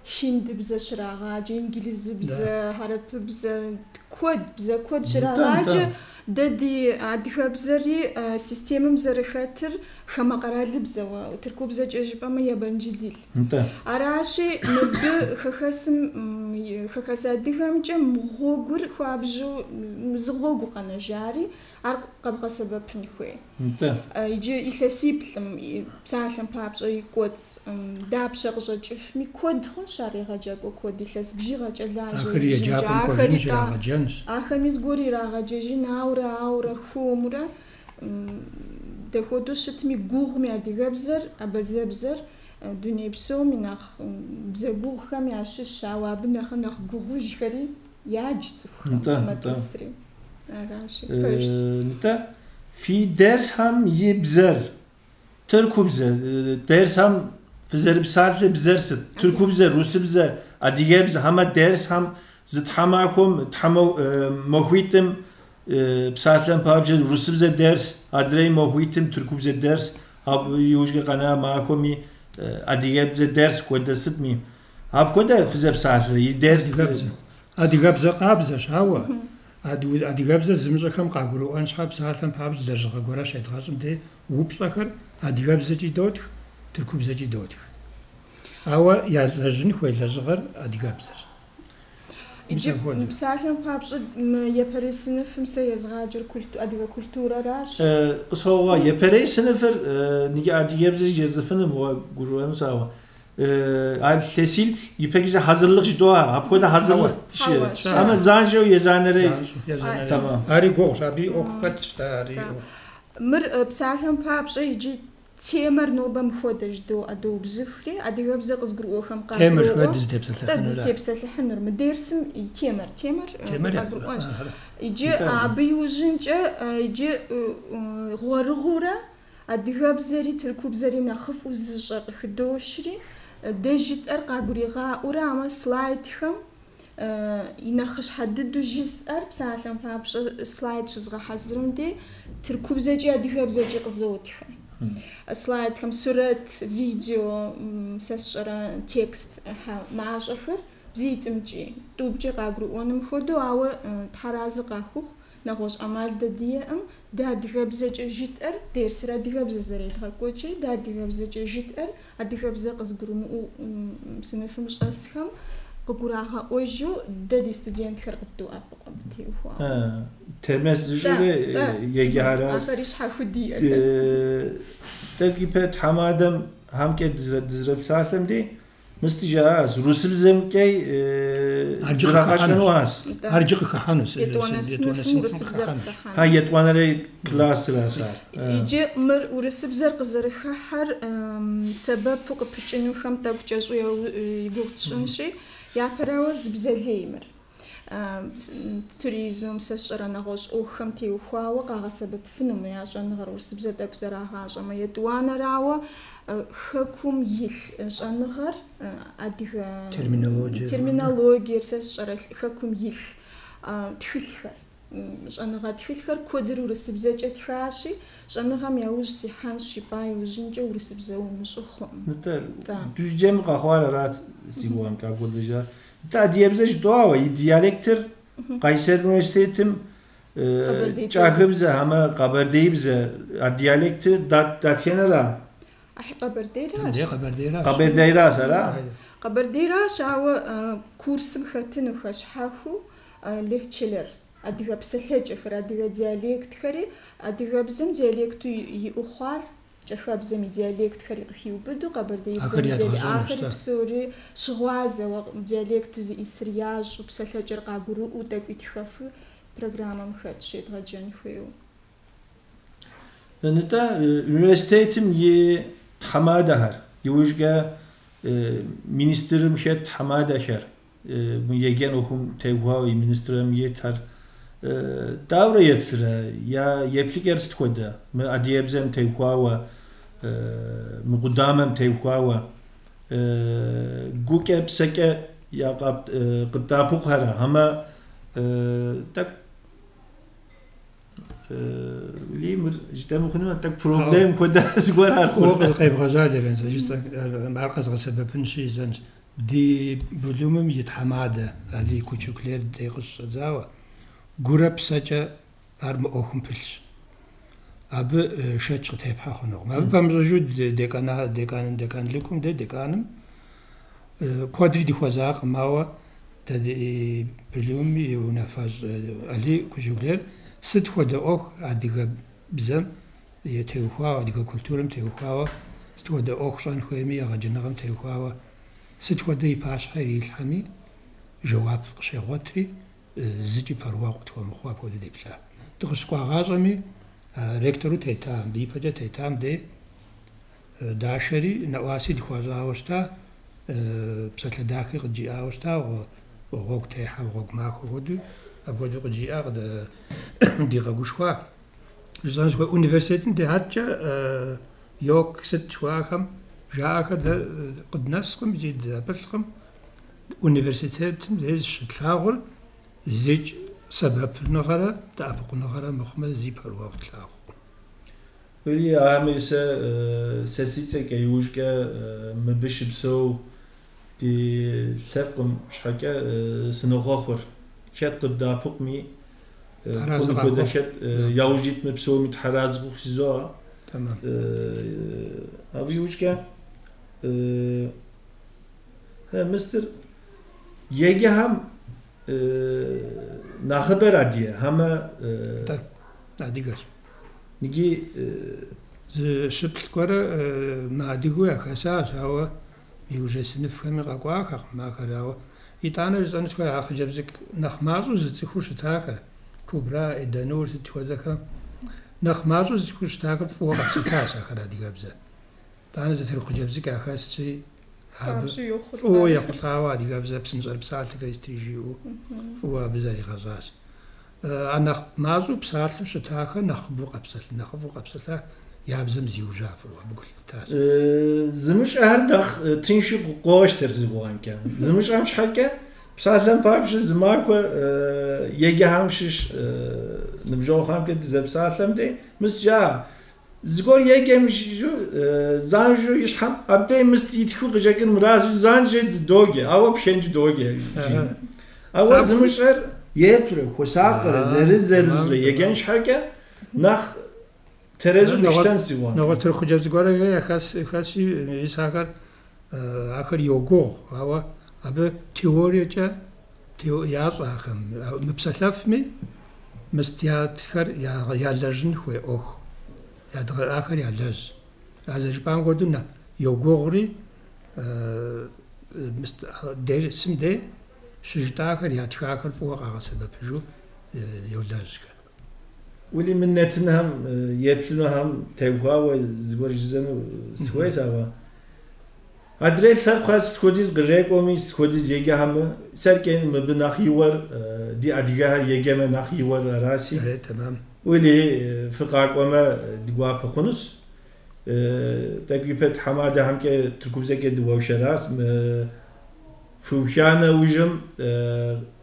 Speaker 2: хиндыбзэ щрагъаджэ, инджылызыбзэ, хьэрыпыбзэ, куэд, бзэ куэд щрагъаджэ. Дэ ди адыгэбзэри системэм зэрыхэтыр хамэ къэралыбзэуэ, тыркубзэкӏэ жыпӏэмэ yabancı dil. Аращи, мыбы хэхэсым, хэхэс адыгэмкӏэ гъуэгур хуабжьу зы гъуэгу къэнэжари, ар къэбгъэсэбэпын хуей. Иджы илъэсиплӏым псалъэм папщӏэ и кӏуэцӏ дапщэ къыщӏэкӏыфми куэд хъунщ ар егъэджакӏуэ куэд илъэс бжыгъэкӏэ лажьэ.
Speaker 3: Ахэри еджапӏэм кӏуэжынщ, ирагъэджэнщ.
Speaker 2: Ахэми зыгуэр ирагъэджэжын, аурэ, аурэ, хуэмурэ. Дэхуэдэу щытми гугъуми адыгэбзэр, абазэбзэр дуней псом и нэхъ бзэ гугъухэм ящыщ, ауэ абы нэхъ нэхъ гугъужхэри ядж цӏыхухэм мэтӏысри. Аращи, пэжщ.
Speaker 1: Нтӏэ, фи дерсхэм и бзэр, тыркубзэ, дерсхэм фызэрыпсалъэ бзэр сыт? Тыркубзэ, русыбзэ, адыгэбзэ, хьэмэ дерсхэм зы тхьэмахуэм, махуитӏым псалъэм папщӏэ русыбзэ дерс, адрей махуитӏым тыркубзэ дерс, абы иужькӏэ къэна махуэми адыгэбзэ дерс хуэдэ сытми. Апхуэдэ фызэпсалъэ и дерс?
Speaker 3: Адыгэбзэ къабзэщ, ауэ адыгэбзэ зымыщӏэхэм къагурыӏуэн щхьэ псалъэм папщӏэ лэжьыгъэ гуэрэ щедгъэщӏым де упщӏэхэр адыгэбзэкӏи дотх, тыркубзэкӏи дотх. Ауэ ялэжьын хуей лэжьыгъэр адыгэбзэщ.
Speaker 2: Иджы псалъэм папщӏэ япэрей сыныфым сэ езгъаджэр адыгэ культурэращ.
Speaker 1: Къысхуэгъуа, япэрей сыныфыр нигэ адыгэбзэ жезыфыным гурыӏуэнущ, ауэ ар лъэсиплӏ ипэкӏэ хьэзырлыкъ жыдоӏэ, апхуэдэ хьэзырлыкъ щыӏэ. Амэ занщӏэу езанэрей.
Speaker 3: Тэмам. Ари гугъущ, абы и ӏуэху хэтщ, ари ӏуэху.
Speaker 2: Мыр псалъэм папщӏэ иджы темэр нобэм хуэдэ жыдоӏэ доубзыхури, адыгэбзэ къызгурыӏуэхэм къагурыӏуэ.
Speaker 3: Темэр хуэдэ дызытепсэлъыхьынур.
Speaker 2: Дызытепсэлъыхьынур. Мы дерсым и темэр, темэр къагурыӏуэнщ. Иджы абы иужьынкӏэ иджы гъуэрыгъуурэ адыгэбзэри тыркубзэри нэхъыфӏу зыщӏэ къыхыдощри, дэ жытӏэр къагуригъаӏуэрэ, амэ слайдхэм и нэхъыщхьэ дыдэу жысӏэр псалъэм папщӏэ слайд щызгъэхьэзырым де тыркубзэкӏи адыгэбзэкӏи къызотхэ. Слайдхэм сурэт, видео, сэ сщӏэрэ текст мащӏэхэр бзитӏымкӏи, тӏупкӏи къагурыӏуэным хуэдэу, ауэ тхьэразы къахухъу, нэгъуэщӏ ӏэмал дэ диӏэм, дэ адыгэбзэкӏэ жытӏэр, дерсыр адыгэбзэ зэредгъэкӏуэкӏри, дэ адыгэбзэкӏэ жытӏэр, адыгэбзэ къызгурымыӏуэу сыныфым щӏэсхэм къыгурагъэӏуэжу дэ ди студентхэр къыддоӏэпыкъу абы теухуауэ.
Speaker 1: Темэс зыщӏыри еджаращ.
Speaker 2: Ахэри щхьэхуэ диӏэхэс.
Speaker 1: Тӏэкӏу ипэ тхьэмадэм хьэмкӏэ дызэрэпсалъэм дей, мысти жаӏащ, русыбзэмкӏэ Зрагъэщӏэнуащ.
Speaker 3: Ар иджы къыхыхьэнущ.
Speaker 2: Етӏуанэ сыныфым урысыбзэр къыхыхьэнущ.
Speaker 1: Ха, етӏуанэрей классыращ ар.
Speaker 2: Иджы мыр урысыбзэр къызэрыхыхьэр сэбэпу къыпыкӏынухэм тӏэкӏу кӏэщӏу и гугъу тщӏынщи, япэрауэ зы бзэ лей мыр. Туризмым, сэ сщӏэрэ нэгъуэщӏ ӏуэхухэм теухуауэ къагъэсэбэпыфыну мы я щӏэныгъэр урысыбзэ тӏэкӏу зэрагъащӏэмэ. Етӏуанэрауэ, хэкум илъ щӏэныгъэр адыгэ терминологиер, сэ сщӏэрэ хэкум илъ тхылъхэр, щӏэныгъэ тхылъхэр куэдыр урысыбзэкӏэ тхащи, щӏэныгъэм яужь сихьэнщ жыпӏа иужьынкӏэ урысыбзэ умыщӏэу хъуӏым.
Speaker 1: Нтӏэ, Дюзджэм къэхъуар арат си гугъэмкӏэ апхуэдэжа. Нтӏэ, адыгэбзэ жытӏауэ, и диалектыр Къайсэр университетым кӏахыбзэ, хьэмэ къэбэрдеибзэ, а диалектыр датхэнэра?
Speaker 2: Ахьи къэбэрдейращ.
Speaker 3: Къэбэрдейращ.
Speaker 1: Къэбэрдейращ, ара?
Speaker 2: Къэбэрдейращ, ауэ курсым хэтынухэ щхьэхуу лехчелэр, адыгэ псэлъэкӏэхэр, адыгэ диалектхэри, адыгэбзэм диалекту иӏэу хъуар, кӏахэбзэм и диалектхэри къыхиубыду, къэбэрдеибзэм и ахэри псори щыгъуазэуэ, диалектыр зиӏисыр ящӏу, псэлъэкӏэр къагурыӏуэу, тӏэкӏуи тхэфу программэм хэтщ едгъэджэн хуейуэ.
Speaker 1: Нтӏэ, университетым и тхьэмадэхэр, иужькӏэ министрым хэт тхьэмадэхэр, мы еджэн ӏуэхум теухуауэ и министрым итхэр, дауэрэ еплърэ, я еплъыкӏэр сыт хуэдэ? Мы адыгэбзэм теухуауэ, мы къудамэм теухуауэ, гукӏэ, псэкӏэ я къыбдэӏэпыкъухэрэ, хьэмэ тӏэкӏу Ли мыр жытӏэ мыхъунумэ, тӏэкӏу проблем хуэдэ зыгуэр ар
Speaker 3: хъурэ? Фӏыуэ къебгъэжьа, Левент, ар къэзгъэсэбэпынщи, жысӏэнщ. Ди бөлүмым и тхьэмадэ Алий Кучуклер дей къыщыщӏэдзауэ, гурэ псэкӏэ ар мы ӏуэхум пылъщ. Абы шэч къытепхьэ хъунукъым. Абы пэмыщӏыжу декана, декан, деканлыкум де деканым куэдри дыхуэзакъым, ауэ дэ ди бөлүмым и унафэщӏ Алий Кучуклер сыт хуэдэ ӏуэху адыгэбзэм теухуауэ, адыгэ культурэм теухуауэ, сыт хуэдэ ӏуэху щӏэн хуейми, егъэджэныгъэм теухуауэ, сыт хуэдэ и пащхьэ ирилъхьэми, жэуап къыщегъуэтри, зыкӏи пэрыуэгъу къытхуэмыхъуу апхуэдэу деплъа. Дыкъыщыкӏуагъащӏэми, ректору тета, мыбы ипэкӏэ тетам дей дашэри, нэӏуаси дыхуащӏауэ щыта, псалъэ дахи къыджиӏауэ щыта, гъуэгу техьэ, гъуэгу махуэ хуэдэу, апхуэдэу къыджиӏа, дигъэгушхуа. Жысӏэну сыхуей, университетым дей адэкӏэ ЙОК сыт жыхуаӏэхэм жаӏэхэр дэ къыднэскъым икӏи дапылъкъым. Университетым дей щытлъагъур зикӏ сэбэпыныгъэрэ дэӏэпыкъуныгъэрэ мыхъумэ зи пэрыуэгъу тлъагъукъым.
Speaker 1: Уи ами сэ сэ си цӏэкӏэ иужькӏэ мыбы щыпсэу ди лъэпкъым щхьэкӏэ сынохъуэхъур. Хэт къыбдэӏэпыкъуми,
Speaker 3: Аразы
Speaker 1: хъуну хуэдэ
Speaker 3: къахуэхъу.
Speaker 1: хэт яужь итми псоми тхьэразы къыху жызоӏэ.
Speaker 3: Тэмэм.
Speaker 1: Абы иужькӏэ мыстыр еджэхэм нэхъыбэр адыгэ, хьэмэ
Speaker 3: Тӏэ, адыгэщ.
Speaker 1: Ныги
Speaker 3: Зы щыплӏ гуэрэ мыадыгэу яхэсащ, ауэ иужьрей сыныфхэми къэкӏуахэкъым ахэр, ауэ итӏанэ жысӏэну сыхуей, а хъыджэбз цӏыкӏу нэхъ мащӏэу зыцӏыхуу щытахэр, Кубра, Эданур сыт хуэдэхэм, нэхъ мащӏэу зыцӏыхуу щытахэр фӏыуэ къэпсэлъащ ахэр адыгэбзэ. Итӏанэ зы тырку хъыджэбз цӏыкӏу яхэсщи, абы
Speaker 2: Хуабжьу йохъулӏэ.
Speaker 3: фӏыуэ ехъулӏауэ адыгэбзэ псынщӏэрыпсалъэхэр сытри жиӏэу фӏыуэ абы зэригъэщӏащ. А нэхъ мащӏэу псалъэу щытахэр нэхъыбэу къэпсэлъ, нэхъыфӏу къэпсэлъа, я бзэм зиужьа фӏыуэ абы гу лъыттащ.
Speaker 1: Зымыщӏэхэр нэхъ тыншу къощтэр си гугъэмкӏэ. Зымыщӏэм щхьэкӏэ псалъэм папщӏэ зы махуэ еджэхэм щыщ ныбжьэгъухэмкӏэ дызэпсалъэм дей мыс жаӏэ. Зыгуэр еджэм жу занщӏэу и щхьэм абдей мыст итхыу къыщӏэкӏын мыращ, занщӏэу доджэ, ауэ пхэнжу доджэ. Ауэ зымыщӏэр еплърэ, хуэсакърэ, зэрыз-зэрызрэ еджэн щхьэкӏэ нэхъ тэрэзу къищтэн си гугъэмкӏэ.
Speaker 3: Нэгъуэщӏ тырку хъыджэбз гуэрхэр яхэсщи, мис ахэр ахэр йогугъу, ауэ абы теориекӏэ ящӏэ ахэм. Мыпсэлъэфми, мыст ятхэр ялэжьын хуей ӏуэху, ахэр ялэжь. А зэрыжыпӏам хуэдэу йогугъури, мыст дерсым дей. Щыжытӏахэр, ятхахэр фӏыуэ къагъэсэбэпыжу йолэжьхэр.
Speaker 1: Уэли мы нэтынхэм еплъынухэм теухуауэ зыгуэр жызӏэну сыхуейщ, ауэ адрей лъэпкъхэр сыт хуэдиз кърекӏуэми, сыт хуэдиз еджэхэмэ, сэркӏэ мыбы нэхъ игъуэр, ди адыгэхэр еджэмэ нэхъ игъуэр араси.
Speaker 3: Аре, тэмэм.
Speaker 1: Уэли фыкъакӏуэмэ ди гуапэ хъунущ. Тӏэкӏу ипэ тхьэмадэхэмкӏэ тыркубзэкӏэ дыуэршэращ. Мы фыуха нэужьым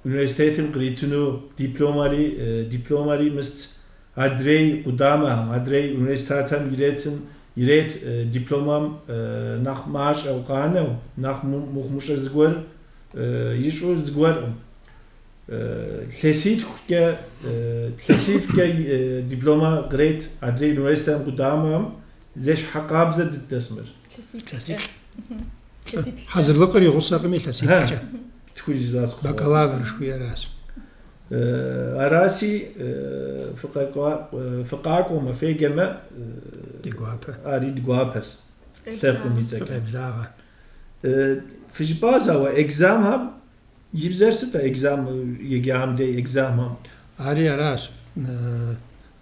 Speaker 1: университетым къритыну дипломари мыст адрей къудамэхэм, адрей университетхэм ирет дипломам нэхъ мащӏэу къанэу, нэхъ мыхъумыщӏэ зыгуэр ищӏу зыгуэркъым. Лъэситхукӏэ диплома кърет адрей университетым къудамэхэм зэщхьэ къабзэ дыдэщ мыр.
Speaker 2: Лъэситхукӏэ.
Speaker 3: Хьэзырлыкъыр и гъусэкъыми лъэситхукӏэ.
Speaker 1: Тху жызӏащ.
Speaker 3: Бакалавр жыхуиӏэращ.
Speaker 1: Араси фыкъакӏуэмэ, феджэмэ,
Speaker 3: Ди гуапэ.
Speaker 1: Ари ди гуапэщ. Лъэпкъым и цӏэкӏэ.
Speaker 3: Фыкъеблагъэ.
Speaker 1: Фыжыпӏащ, ауэ экзамхэм и бзэр сыт экзам еджахэм дей экзамхэм?
Speaker 3: Ари аращ.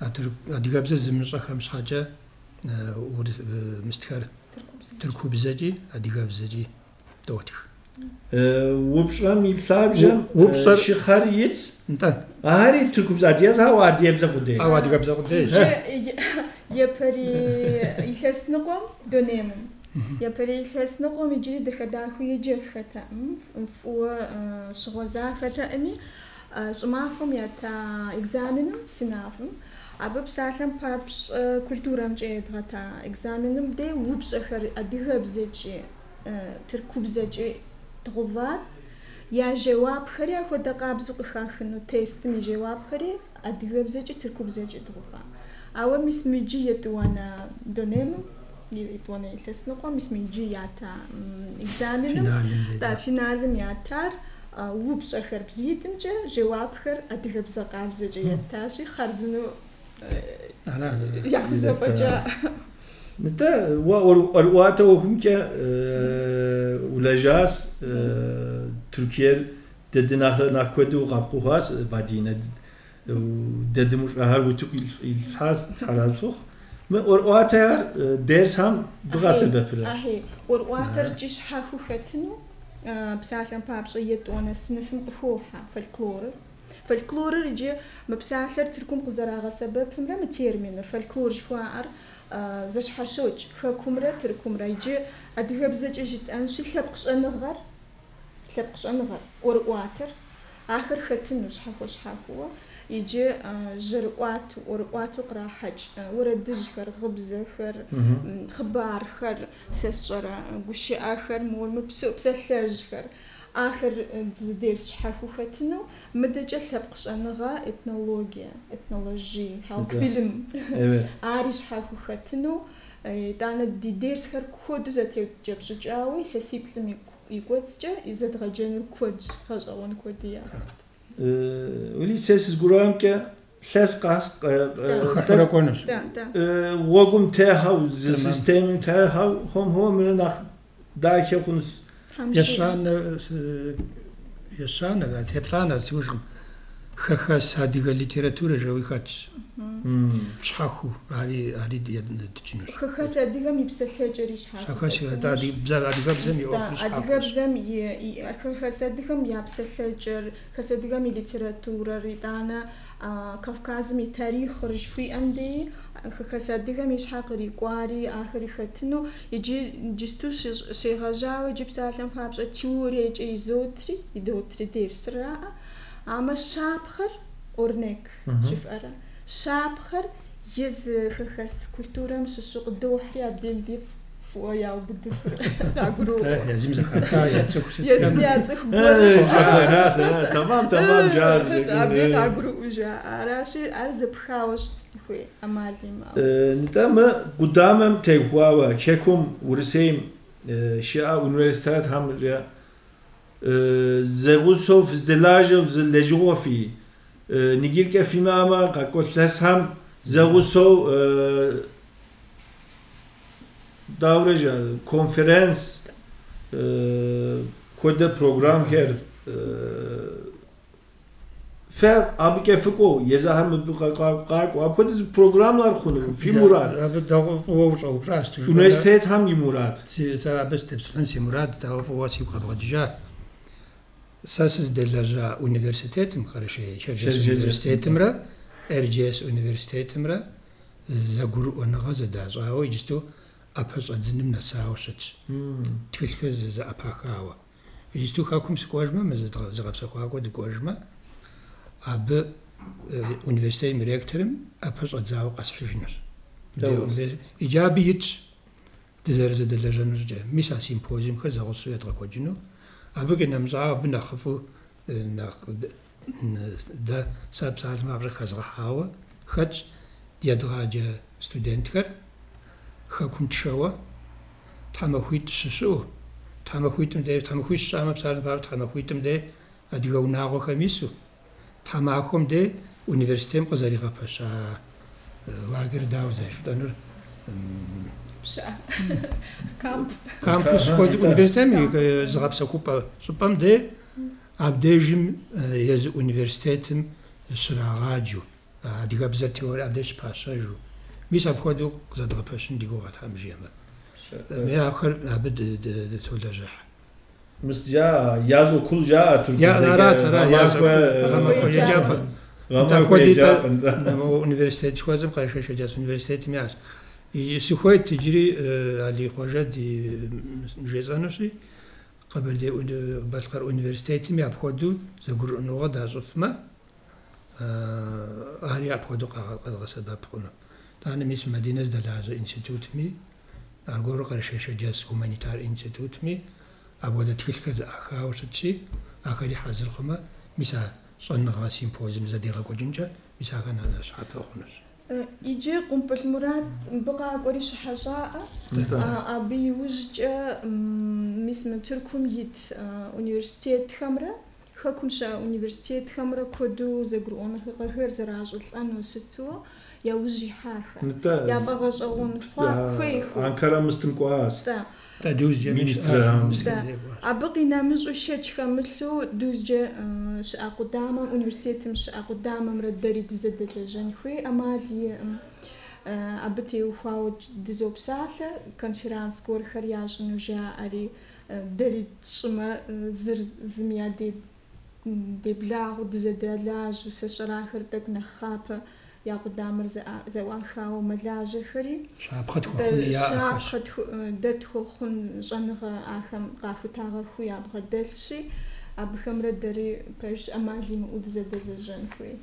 Speaker 3: Адыгэбзэ зымыщӏэхэм щхьэкӏэ мыстхэр тыркубзэкӏи адыгэбзэкӏи дотх.
Speaker 1: Упщӏэм и лъабжьэм
Speaker 3: Упщӏэр
Speaker 1: щыхъэр итщ.
Speaker 3: Нтӏэ.
Speaker 1: Ари тыркубзэ адыгэбзэ, ауэ адыгэбзэ къудей.
Speaker 3: Ауэ адыгэбзэ къудейщ.
Speaker 2: Япэрей илъэс ныкъуэм донемым. Япэрей илъэс ныкъуэм иджыри дахэ-дахэу еджэфхэтэкъым, фӏыуэ щыгъуэзахэтэкъыми, щӏымахуэм ята экзаменым, сынавым, абы псалъэм папщӏэ культурэмкӏэ едгъэта экзаменым дей упщӏэхэр адыгэбзэкӏи, тыркубзэкӏи дгъуват. Я жэуапхэри ахуэдэ къабзэу къыхахыну тестым и жэуапхэри адыгэбзэкӏи тыркубзэкӏи дгъува. Ауэ мис мы иджы етӏуанэ донемым, етӏуанэ илъэс ныкъуэм, мис мы иджы ята экзаменым, да, финалым ятар упщӏэхэр бзитӏымкӏэ, жэуапхэр адыгэбзэ къабзэкӏэ еттащи, хъарзыну яхузэфӏэкӏа.
Speaker 1: Нтӏэ, уэ ӏуэрыӏуатэ ӏуэхумкӏэ улэжьащ, Тыркуер дэ ди нэхърэ нэхъ куэду къэпкӏухьащ, Бадинэ. Дэ дымыщӏэхэр утыку илъхьащ, тхьэрапсухъ. Мы ӏуэрыӏуатэхэр дерсхэм бгъэсэбэпрэ?
Speaker 2: Ахьей, ӏуэрыӏуатэр икӏи щхьэхуэу хэтыну, псалъэм папщӏэ етӏуанэ сыныфым къыхохьэ фольклорыр. Фольклорыр иджы мы псалъэр Тыркум къызэрагъэсэбэпымрэ мы терминыр, фольклор жыхуаӏэр, зэщхьэщокӏ хэкумрэ Тыркумрэ. Иджы адыгэбзэкӏэ жытӏэнщи, лъэпкъ щӏэныгъэр, ӏуэрыӏуатэр, ахэр хэтыну щхьэхуэ-щхьэхуэуэ. Иджы жьэрыӏуатэу, ӏуэрыӏуатэу кърахьэкӏ уэрэдыжьхэр, гъыбзэхэр, хъыбархэр, сэ сщӏэрэ гушыӏэхэр, мор мы псалъэжьхэр. Ахэр зы дерс щхьэхуэу хэтыну, мыдэкӏэ лъэпкъ щӏэныгъэ, этнологие, этнологие, halk bilim. Ари щхьэхуэу хэтыну. Итӏанэ ди дерсхэр куэду зэтекӏэпщӏыкӏауэ илъэсиплӏым и кӏуэцӏкӏэ зэдгъэджэнур куэдщ, гъэщӏэгъуэн куэди яхэт.
Speaker 1: Уэли сэ сызгурыӏуамкӏэ лъэс къэс
Speaker 3: Къыхэхьурэ кӏуэнущ.
Speaker 1: Гъуэгум техьэу, зы системэм техьэу, хуэм-хуэмурэ нэхъ дахэ хъунущ.
Speaker 3: Ещанэ, еплӏанэ сыужкъым. Хэхэс адыгэ литературэ жэуи хэтщ. Щхьэхуэу ари дджынущ.
Speaker 2: Хэхэс адыгэм и псэлъэкӏэри щхьэхуэу.
Speaker 3: Хэхэс адыгэбзэм и ӏуэхури щхьэхуэщ.
Speaker 2: Адыгэбзэм и хэхэс адыгэм я псэлъэкӏэр, хэхэс адыгэм и литературэр, итӏанэ Кавказым и тарихъыр жыхуиӏэм деи, хэхэс адыгэм и щхьэ кърикӏуари, ахэри хэтыну. Иджы иджысту щегъэжьауэ, иджы псалъэм папщӏэ теориекӏэ изотри, идотри дерсыраӏэ. Амэ щапхъэр örnek жыфӏэрэ. Щапхъэр езы хэхэс культурэм щыщу къыдохьри, абдейм де фӏыуэ яубыдыфыр къагуроӏуэ.
Speaker 3: Езым зэхаха, я цӏыху сытхэм.
Speaker 2: Езым я цӏыху гуэр.
Speaker 1: Тэмам, тэмам, жаӏэ.
Speaker 2: Абдей къагурыӏуэу жаӏэ. Аращи, ар зэпхауэ щытын хуей ӏэмал имыӏэу.
Speaker 1: Нтӏэ, мы къудамэм теухуауэ хэкум, Урысейм щыӏэ университетхэмрэ зэгъусэу фыздэлажьэу зы лэжьыгъуэ фи нигиркӏэ фимыӏэмэ, къакӏуэ лъэсхэм зэгъусэу даурэ конференц хуэдэ программхэр Фэ абыкӏэ фыкӏуэу, езыхэр мыбы къакӏуэу. Апхуэдэ зы программэр хъуну фи мурад?
Speaker 3: Абы дэгъуэу фӏыуэ ущӏэупщӏащ.
Speaker 1: Университетхэм и мурад?
Speaker 3: Сэ абы сытепсэлъыхьын си мурадт, ауэ фӏыуэ сигу къэбгъэкӏыжа. Сэ сыздэлэжьа университетым, Къэрэшей-Черджэс университетымрэ Эрджиес университетымрэ зэгурыӏуэныгъэ зэдащӏауэ иджысту ӏэпэщӏэдзыным нэсауэ щытщ, тхылъхэр зэӏэпахауэ. Иджысту хэкум сыкӏуэжмэ, мы зыгъэпсэхуакӏуэ дыкӏуэжмэ, абы университетым и ректорым ӏэпэщӏэдзауэ къэсхьыжынущ. Иджы абы итщ дызэрызэдэлэжьэну щӏыкӏэр. Мис а симпозиумхэр зэгъусэу едгъэкӏуэкӏыну. Абы къинэмыщӏауэ, абы нэхъыфӏу нэхъ дэ сэ псалъэм папщӏэ хэзгъэхьауэ хэтщ едгъаджэ студентхэр хэкум тшэуэ тхьэмахуитӏ щыщыӏэу, тхьэмахуитӏым дей, тхьэмахуищ щыӏэмэ, псалъэм папщӏэ, тхьэмахуитӏым дей адыгэ унагъуэхэм ису, тхьэмахуэм дей университетым къызэригъэпэща лагерь дауэ зэрыжытӏэнур?
Speaker 2: Пщыӏэ. Камп.
Speaker 3: Кампус хуэдэу университетым и зыгъэпсэхупӏэ щӏыпӏэм дей абдежым езы университетым щрагъаджэу, адыгэбзэр теорие абдеж щыпащэжу. Мис апхуэдэу къызэдгъэпэщын ди гугъэ Тхьэм жиӏэмэ. Ахэр абы дытолэжьыхь.
Speaker 1: Мис я yaz okul жаӏэ тыркубзэкӏэ.
Speaker 3: Арат, ара,
Speaker 1: Гъэмахуэ
Speaker 3: гъэмахуэ еджапӏэ.
Speaker 1: Гъэмахуэ еджапӏэ.
Speaker 3: Университет жыхуэсӏэм Къэрэшей-Шэрджэс университетым яӏэщ. Сыхуейт иджыри Алий Хъуэжэ ди жесӏэнущи, Къэбэрдей-Балъкъэр университетми апхуэдэу зэгурыӏуэныгъэ дащӏыфмэ, ари апхуэдэу къэдгъэсэбэп хъуну. Итӏанэ мис Мадинэ здэлажьэ институтми, аргуэру Къэрэшей-Шэрджэс гуманитар институтми апхуэдэ тхылъхэр зэӏахауэ щытщи, ахэри хьэзыр хъумэ, мис а щӏэныгъэ симпозиум зэдегъэкӏуэкӏынкӏэ, мис ахэр нэхъ щхьэпэ хъунущ.
Speaker 2: Иджы Къумпӏыл Мурат мыбы къакӏуэри щыхьэщӏаӏэ. Абы иужькӏэ мис мы Тыркум ит университетхэмрэ хэкум щыӏэ университетхэмрэ куэду зэгурыӏуэныгъэхэр зэращӏылӏэну сыту яужь ихьахэ. Яфӏэгъэщӏэгъуэн хъуа хуейхэу.
Speaker 1: Анкара мыстым кӏуащ.
Speaker 2: Абы къинэмыщӏу шэч хэмылъу Дузджэ щыӏэ къудамэм, университетым щыӏэ къудамэмрэ дэри дызэдэлэжьэн хуей ӏэмал иӏым. Абы теухуауэ дызопсалъэ, конференц гуэрхэр ящӏыну жаӏэри, дэри тщӏымэ, зыр зым я деблагъэу дызэдэлажьэу, сэ сщӏэрахэр тӏэкӏу нэхъапэ я къудамэр зэӏуахауэ мэлажьэхэри.
Speaker 3: Щапхъэ тхуэхъун яӏэхэщ.
Speaker 2: Щапхъэ дэ тхуэхъун щӏэныгъэ ахэм къахутагъэхуу ябгъэдэлъщи, абыхэмрэ дэри пэжщ ӏэмал имыӏэу дызэдэлэжьэн хуей.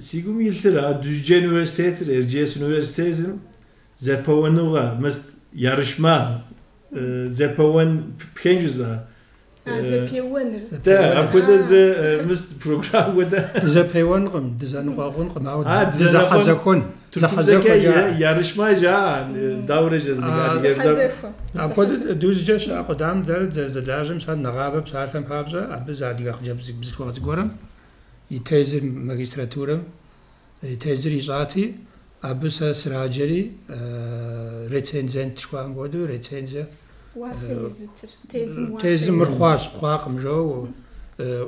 Speaker 1: Си гум илъыр а Дузджэ университетыр, Эрджиес университетым зэпэуэныгъэ, мыст ярышма, зэпэуэн пхен жызыӏэ.
Speaker 2: Зэпеуэныр.
Speaker 1: Дэ апхуэдэ зы мыст программ хуэдэ.
Speaker 3: Дызэпеуэнкъым, дызэныкъуэкъункъым, ауэ дызэхьэзэхуэн.
Speaker 1: Тыркубзэкӏэ ярышма жаӏэ, дауэрэ жызыӏэ адыгэбзэр.
Speaker 3: Апхуэдэ Дузджэ щыӏэ къудамэм дэрэ дызэдэлажьэм сэ нэгъабэ псалъэм папщӏэ абы зы адыгэ хъыджэбз бзылъхугъэ зыгуэрым и тезыр магистратурэм и тезыр ищӏати, абы сэ сраджэри рецензент жыхуаӏэм хуэдэу рецензие
Speaker 2: Уасэ езытыр, тезым уасэ
Speaker 3: Тезым мыр хъуащ, хъуакъым жэуэ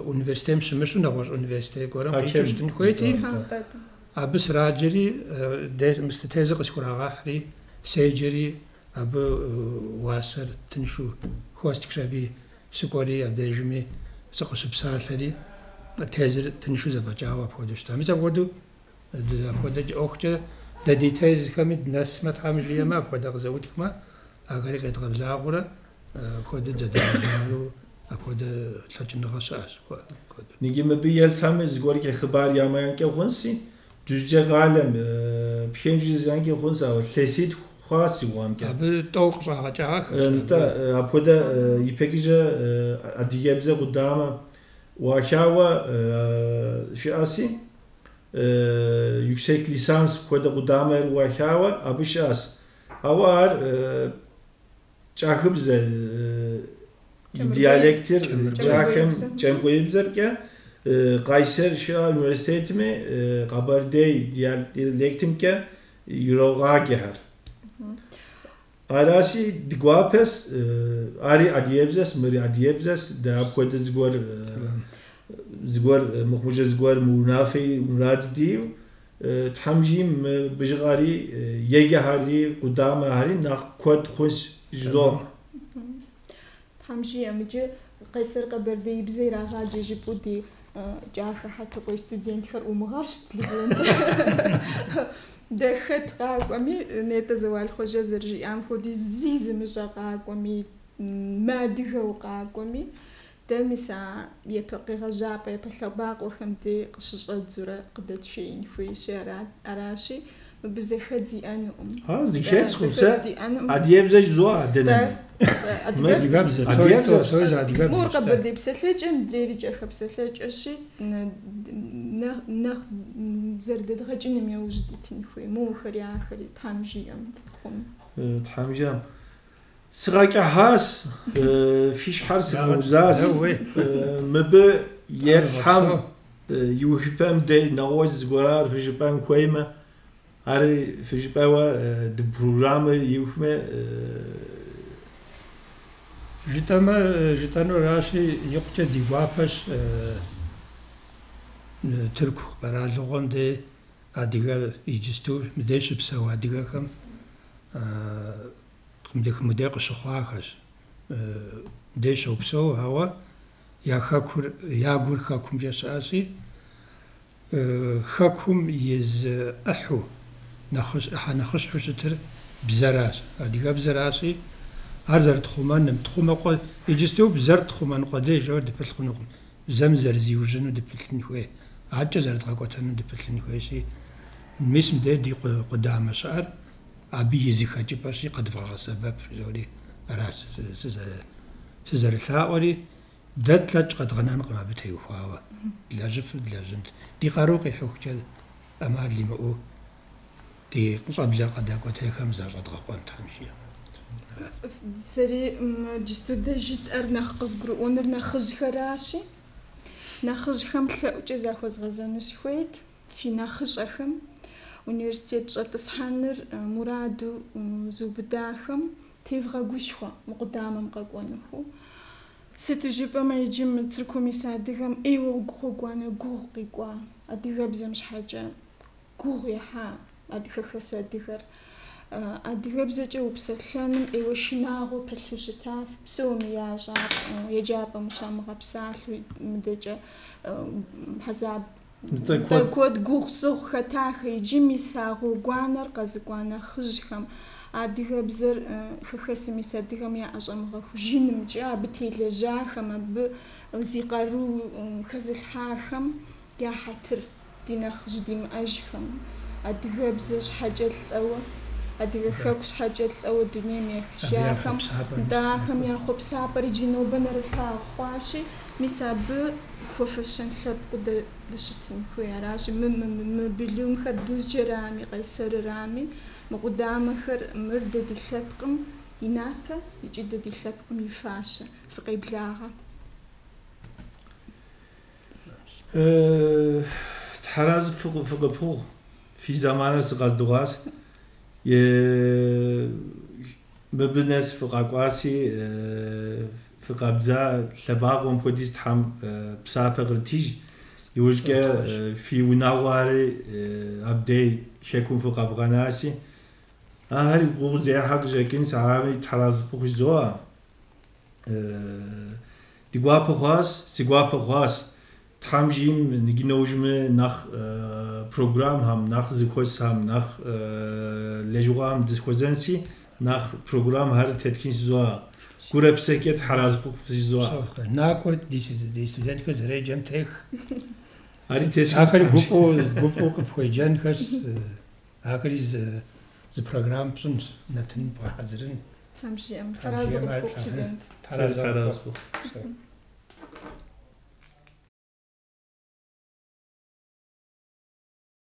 Speaker 3: университетым щымыщу нэгъуэщӏ университет гуэрым къикӏыу щытын хуейти, абы сраджэри мысты тезыр къысхурагъэхьри, седжэри абы уасэр тыншу хуэстхщ аби, сыкӏуэри абдежми сыкъыщыпсалъэри тезыр тыншу зэфӏэкӏауэ апхуэдэу щыта. Мис апхуэдэу апхуэдэ ӏуэхукӏэ дэ ди тезхэми дынэсмэ, Тхьэм жиӏэмэ, апхуэдэ къызэӏутхмэ, ахэри къедгъэблагъэурэ апхуэдэу дызэдэлэжьэну апхуэдэ лъэкӏыныгъэ щыӏэщ.
Speaker 1: Иджы мыбы елътами зыгуэркӏэ хъыбар ямыӏэнкӏэ хъунси, Дузджэ къалэм пхенжи зиӏэнкӏэ хъунс, ауэ илъэситху хъуащ си гугъэмкӏэ.
Speaker 3: Абы тӏэу къыщӏагъэкӏагъэхэщ.
Speaker 1: Нтӏэ, апхуэдэ ипэкӏыжэ адыгэбзэ къудамэ ӏуахауэ щыӏэси, yüksek lisans хуэдэ къудамэр ӏуахауэ абы щыӏэщ. Ауэ ар кӏахыбзэ и диалектыр кӏахэм кӏэмыргуеибзэмкӏэ Къайсэр щыӏэ университетми къэбэрдей диалектымкӏэ ирогъаджэхэр. Араси ди гуапэс, ари адыгэбзэс, мыри адыгэбзэс, дэ апхуэдэ зыгуэр. Зыгуэр мыхъумыщӏэ зыгуэр мыунафи мурад диӏэу, Тхьэм жиӏэм мы бжыгъэри, еджэхэри, къудамэхэри нэхъ куэд хъунщ жызоӏэ.
Speaker 2: Тхьэм жиӏэм, иджы Къайсэр къэбэрдеибзэ ирагъаджэ жыпӏэу ди кӏахэ хьэтыкъуей студентхэр ӏумыгъэщт, Левент. Дэ хэт къакӏуэми, нетӏэ Зэуал Хъуэжэ зэрыжиӏам хуэдэу, зи зымыщӏэ къакӏуэми, мыадыгэу къакӏуэми, дэ мис а япэ къегъэжьапӏэ, япэ лъэбакъуэхэм дей къыщыщӏэдзурэ къыдэтшеин хуейщи, аращи, мыбы зэхэдз иӏэнукъым.
Speaker 1: А, зэхэдзкъым, сэ адыгэбзэ жызоӏэ дэнэми.
Speaker 2: Адыгэбзэ.
Speaker 3: Адыгэбзэ.
Speaker 2: Мор къэбэрдей псэлъэкӏэ, мыдрейри кӏахэ псэлъэкӏэщи, нэхъ зэрыдэдгъэкӏыным яужь дитын хуей. Мохэри ахэри Тхьэм жиӏэм хъун.
Speaker 1: Тхьэм жиӏэм. Сыгъэкӏыхьащ, фи щхьэр сыгъэузащ. Мыбы еплъхэм иухыпэм дей нэгъуэщӏ зыгуэрар фыжыпӏэн хуеймэ, ари фыжыпӏэуэ ди программэ иухмэ.
Speaker 3: Жытӏэмэ, жытӏэнуращи, икъукӏэ ди гуапэщ Тырку къэралыгъуэм дей адыгэ иджысту мыдей щыпсэу адыгэхэм мыдей къыщыхъуахэщ, мыдей щопсэу, ауэ я хэкур, я гур хэкумкӏэ щыӏэщи, хэкум и зы ӏыхьу, ӏыхьэ нэхъыщхьэу щытыр бзэращ, адыгэбзэращи, ар зэрытхъумэным, тхъумэ иджысту бзэр тхъумэн къуэдей жыӏэу дыпылъ хъунукъым, бзэм зэрызиужьыну дыпылъын хуей, адэкӏэ зэрыдгъэкӏуэтэну дыпылъын хуейщи, мис мыдей ди къудамэ щыӏэр абы и зы хэкӏыпӏэщи къэдвгъэгъэсэбэп жызори аращ сызэрылъаӏуэри, дэ тлъэкӏ къэдгъэнэнкъым абы теухуауэ. Длэжьыфыр длэжьынт. Ди къару къихьыхукӏэ ӏэмал имыӏэу ди щӏэблэ къыдэкӏуэтейхэм защӏэдгъэкъуэн Тхьэм жиӏэм.
Speaker 2: Сэри иджысту дэ жытӏэр нэхъ къызгурыӏуэнур нэхъыжьхэращи, нэхъыжьхэм лъэӏукӏэ захуэзгъэзэну сыхуейт. Фи нэхъыщӏэхэм университет щӏэтӏысхьэныр мураду зыубыдахэм тевгъэгушхуэ мы къудамэм къэкӏуэнуху. Сыту жыпӏэмэ, иджы мы Тыркум ис адыгэм ӏейуэ гъуэгуанэ гугъу къикӏуа, адыгэбзэм щхьэкӏэ гугъу ехьа хэхэс адыгэр. Адыгэбзэкӏэ упсэлъэным ӏейуэ шынагъуэ пылъу щыта, псоми ящӏар еджапӏэм ущамыгъэпсалъэу мыдэкӏэ хьэзаб куэд гугъу-сыгъу хэтахэ. Иджы мис а гъуэгуанэр къэзыкӏуа нэхъыжьхэм адыгэбзэр хэхэсым ис адыгэм яӏэщӏэмыгъэхужынымкӏэ, абы телэжьахэм, абы зи къару хэзылъхьахэм я хьэтыр ди нэхъыжь димыӏэжхэм, адыгэбзэ щхьэкӏэ лӏэуэ, адыгэ хэку щхьэкӏэ лӏэуэ дунейм ехыжахэм, нтӏэ ахэм я хъуэпсапӏэр иджы нобэ нэрылъагъу хъуащи, мис абы хуэфэщэн лъэпкъыу дэ дыщытын хуей. Аращи, мы бөлүмхэр Дузджэрами, Къайсэрырами, мы къудамэхэр мыр дэ ди лъэпкъым и напэ икӏи дэ ди лъэпкъым и фащэ. Фыкъеблагъэ.
Speaker 1: Тхьэразэ фыкъыпхухъу, фи зэманыр сыкъэздыгъуащ. Мыбы нэс фыкъэкӏуаси, фыкъэбдза лъэбакъуэм хуэдиз Тхьэм псапэ къритыж. Иужькӏэ фи унагъуэхэри абдей хэкум фыкъэбгъэнаси, ахэри гугъу зехьэ къыщӏэкӏынщ, ахэми Тхьэразэ фыхъу жызоӏэ. Ди гуапэ хъуащ, си гуапэ хъуащ. Тхьэм жиӏэм ныги нэужьми нэхъ программхэм, нэхъ зэхуэсхэм, нэхъ лэжьыгъэхэм дызэхуэзэнси, нэхъ программхэр тетхын жызоӏэ. Гурэ псэкӏэ Тхьэразэ фыхъу жызоӏэ.
Speaker 3: Накӏуэ ди студентхэр зэреджэм тех.
Speaker 1: Ари тесхынщ.
Speaker 3: Ахэри гуфӏэу къыпхуеджэнхэщ, ахэри зы программ пщӏынщ, нэтын бгъэхьэзырын.
Speaker 2: Тхьэм жиӏэм, Тхьэразэ къыпхухъу, Левент.
Speaker 3: Тхьэразэ къыпхухъу.